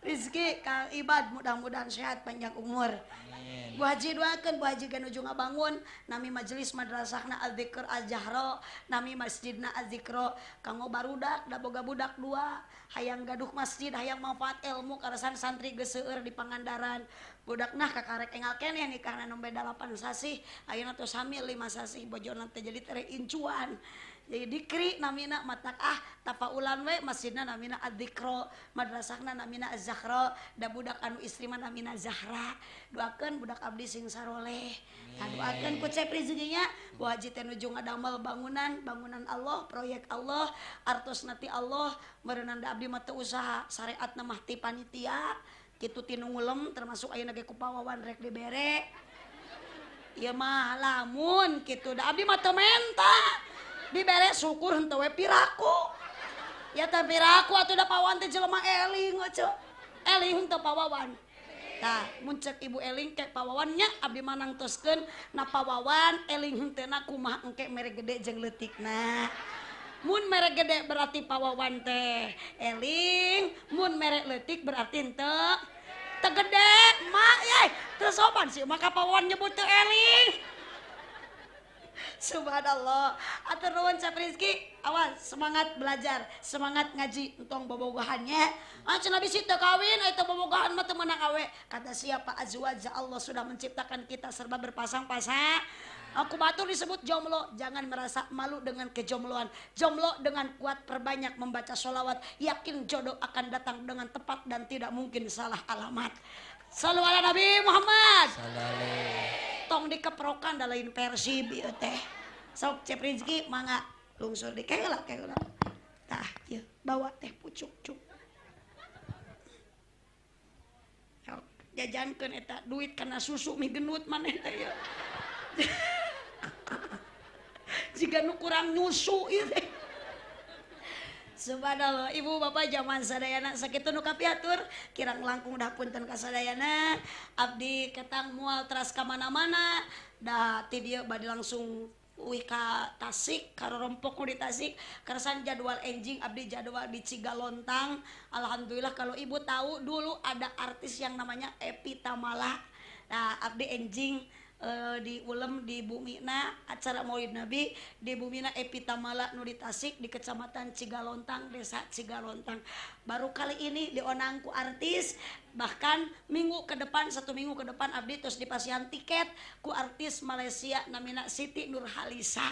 Rizki Kang Ibad mudah-mudahan sehat panjang umur. Amin. Bu Haji doakeun Bu Haji ge nuju ngabangun nami majelis madrasahna Al-Dzikr Al-Jahra, nami masjidna Az-Zikra kanggo barudak da boga budak dua, hayang gaduh masjid, hayang manfaat ilmu karasan santri geus seueur di Pangandaran. Budakna kakarek engal keneh nikahna nembe 8 sasih, ayeuna tos hamil 5 sasih bojona teh jadi tere incuan. Jadi dikri namina matak ah tafaulan we masjidna namina Adzikro, madrasahna namina Az-Zahra, da budak anu istri mah namina Zahra. Doakeun budak abdi sing saroleh. Tah doakeun ku Cep Rizkinya, Bu Haji teh nuju ngadamel bangunan, bangunan Allah, proyek Allah, artosna ti Allah, meureunana abdi mah teu usaha, syariatna mah ti panitia. Kitu ti nu ngulem termasuk ayeuna ge ku pawawan rek dibere. Ieu mah lamun kitu da abdi mah teu menta. Dibere syukur henteu we piraku. Ya teh piraku atuh da pawawan teh jelema eling euceu. Eling henteu pawawan. Tah mun ceuk ibu eling ke pawawan nya abdi mah nangtoskeun na pawawan eling henteuna kumaha engke mere gede jeung leutikna. Mun mere gede berarti pawawan teh eling, mun mere leutik berarti henteu teu gede. Mak yai teu sopan sih maka pawawan nyebut teu eling. Subhanallah. Atur nuhun Cep Rizky, awas semangat belajar, semangat ngaji, entong bobogohannya. Ah cenah bisi teu kawin, eta bobogohan mah teu meunang awe. Kata siapa azwaja Allah sudah menciptakan kita serba berpasang-pasang. Aku batur disebut jomblo, jangan merasa malu dengan kejombloan. Jomblo dengan kuat perbanyak membaca sholawat, yakin jodoh akan datang dengan tepat dan tidak mungkin salah alamat. Sallu ala Nabi Muhammad. Sallallahu. Tong dikeprokan da lain Persib ieu teh. Sok Cep Rizky mangga lungsur di keula keula. Tah ieu bawa teh pucuk cuk. Jajankeun eta duit kana susu mie gendut maneh teh ieu. Jiga nu kurang nyusu ieu teh. Subhanallah, ibu bapak zaman sadayana sakitu nu kapiatur kirang langkung dah punten ka sadayana abdi ketang moal teras ka mana-mana da ti dieu bade langsung uih ka Tasik karorompok di Tasik keresan jadwal enjing abdi jadwal di Cigalontang. Alhamdulillah kalau ibu tahu dulu ada artis yang namanya Epi Tamala. Nah abdi enjing di ulem di bumina acara Maulid Nabi di bumina Epi Tamala nu di Tasik di Kecamatan Cigalontang, Desa Cigalontang. Baru kali ini dionang ku artis, bahkan minggu ke depan, satu minggu ke depan abdi terus dipasihan tiket ku artis Malaysia namina Siti Nurhalisa.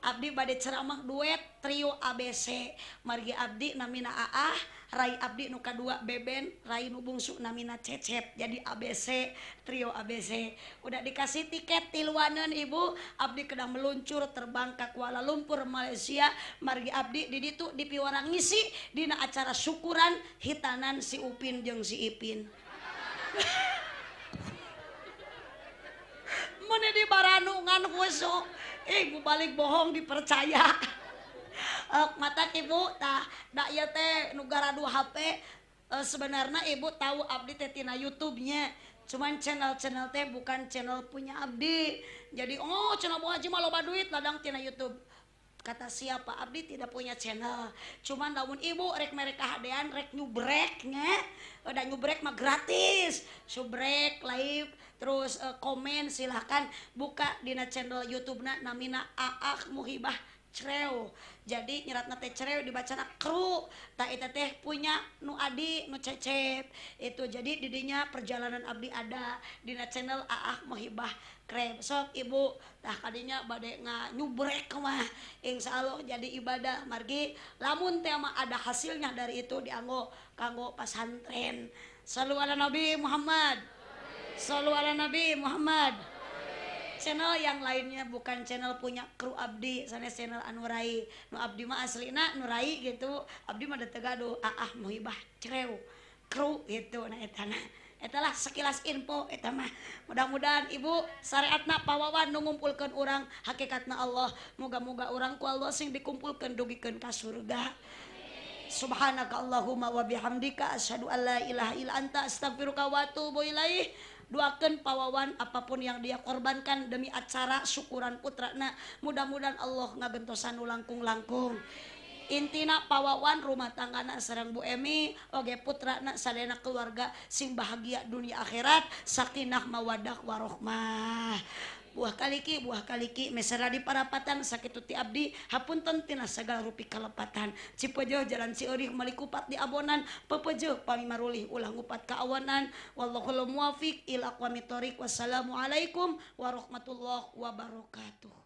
Abdi bade ceramah duet trio ABC. Margi abdi namina Aah, Rai abdi nu kadua Beben, Rai nu bungsu namina Cecep. Jadi ABC, trio ABC. Udah dikasih tiket tiluaneun ibu, abdi kedah meluncur terbang ke Kuala Lumpur Malaysia. Margi abdi di ditu dipiwarang ngisi dina acara syukuran hitanan si Upin jeung si Ipin. Mun di baranungan khusuk. Ibu balik bohong dipercaya. Mata ibu tah da ieu teh nu garadu HP sebenarnya ibu tahu abdi teh tina YouTube-nya. Cuman channel-channel teh bukan channel punya abdi. Jadi oh channel Bu Haji mah loba duit ladang tina YouTube. Kata siapa abdi tidak punya channel. Cuman lamun ibu rek merek kahadean rek nyubrek nya. Udah nyubrek mah gratis. Subrek live terus komen silahkan buka dina channel YouTube-na namina Aah Muhibah Creu. Jadi nyeratna teh Creu dibacana kru. Tah eta teh punya nu adi nu Cecep. Itu jadi didinya perjalanan abdi ada dina channel Aah Muhibah Creu. Sok ibu tah kadinya bade nganyubrek mah insyaallah jadi ibadah margi lamun teh mah ada hasilnya dari itu dianggo kanggo pasantren. Sallu ala Nabi Muhammad. Sallu ala Nabi Muhammad. Channel yang lainnya bukan channel punya kru abdi, sanes channel anu Rai. Nu abdi mah aslina nu Rai gitu. Abdi mah teu gaduh Aah Muhibah Creu kru gitu. Nah eta na. Etalah sekilas info eta mah. Mudah-mudahan ibu syariatna pawawan nu ngumpulkeun urang hakikatna Allah. Moga-moga urang ku Allah sing dikumpulkeun dugikeun ka surga. Subhanaka Allahumma wa bihamdika asyhadu an la ilaha illa anta astaghfiruka wa atubu ilaih. Doakan pawawan apapun yang dia korbankan demi acara syukuran putrana, mudah-mudahan Allah ngagentosan nu langkung-langkung. Intina pawawan rumah tanggana sareng Bu Emi oge putrana sadayana keluarga sing bahagia dunia akhirat, sakinah mawadah warohmah. Buah kaliki buah kaliki mesera di parapatan sakitu ti abdi hapunten tina sagala rupi kalepatan. Cipeujeuh jalan Cieurik meuli kupat di abonan pepeujeuh pami marulih ulah ngupat ka awanan. Wallahul muwafiq ila aqwamit thoriq. Wassalamualaikum warahmatullahi wabarakatuh.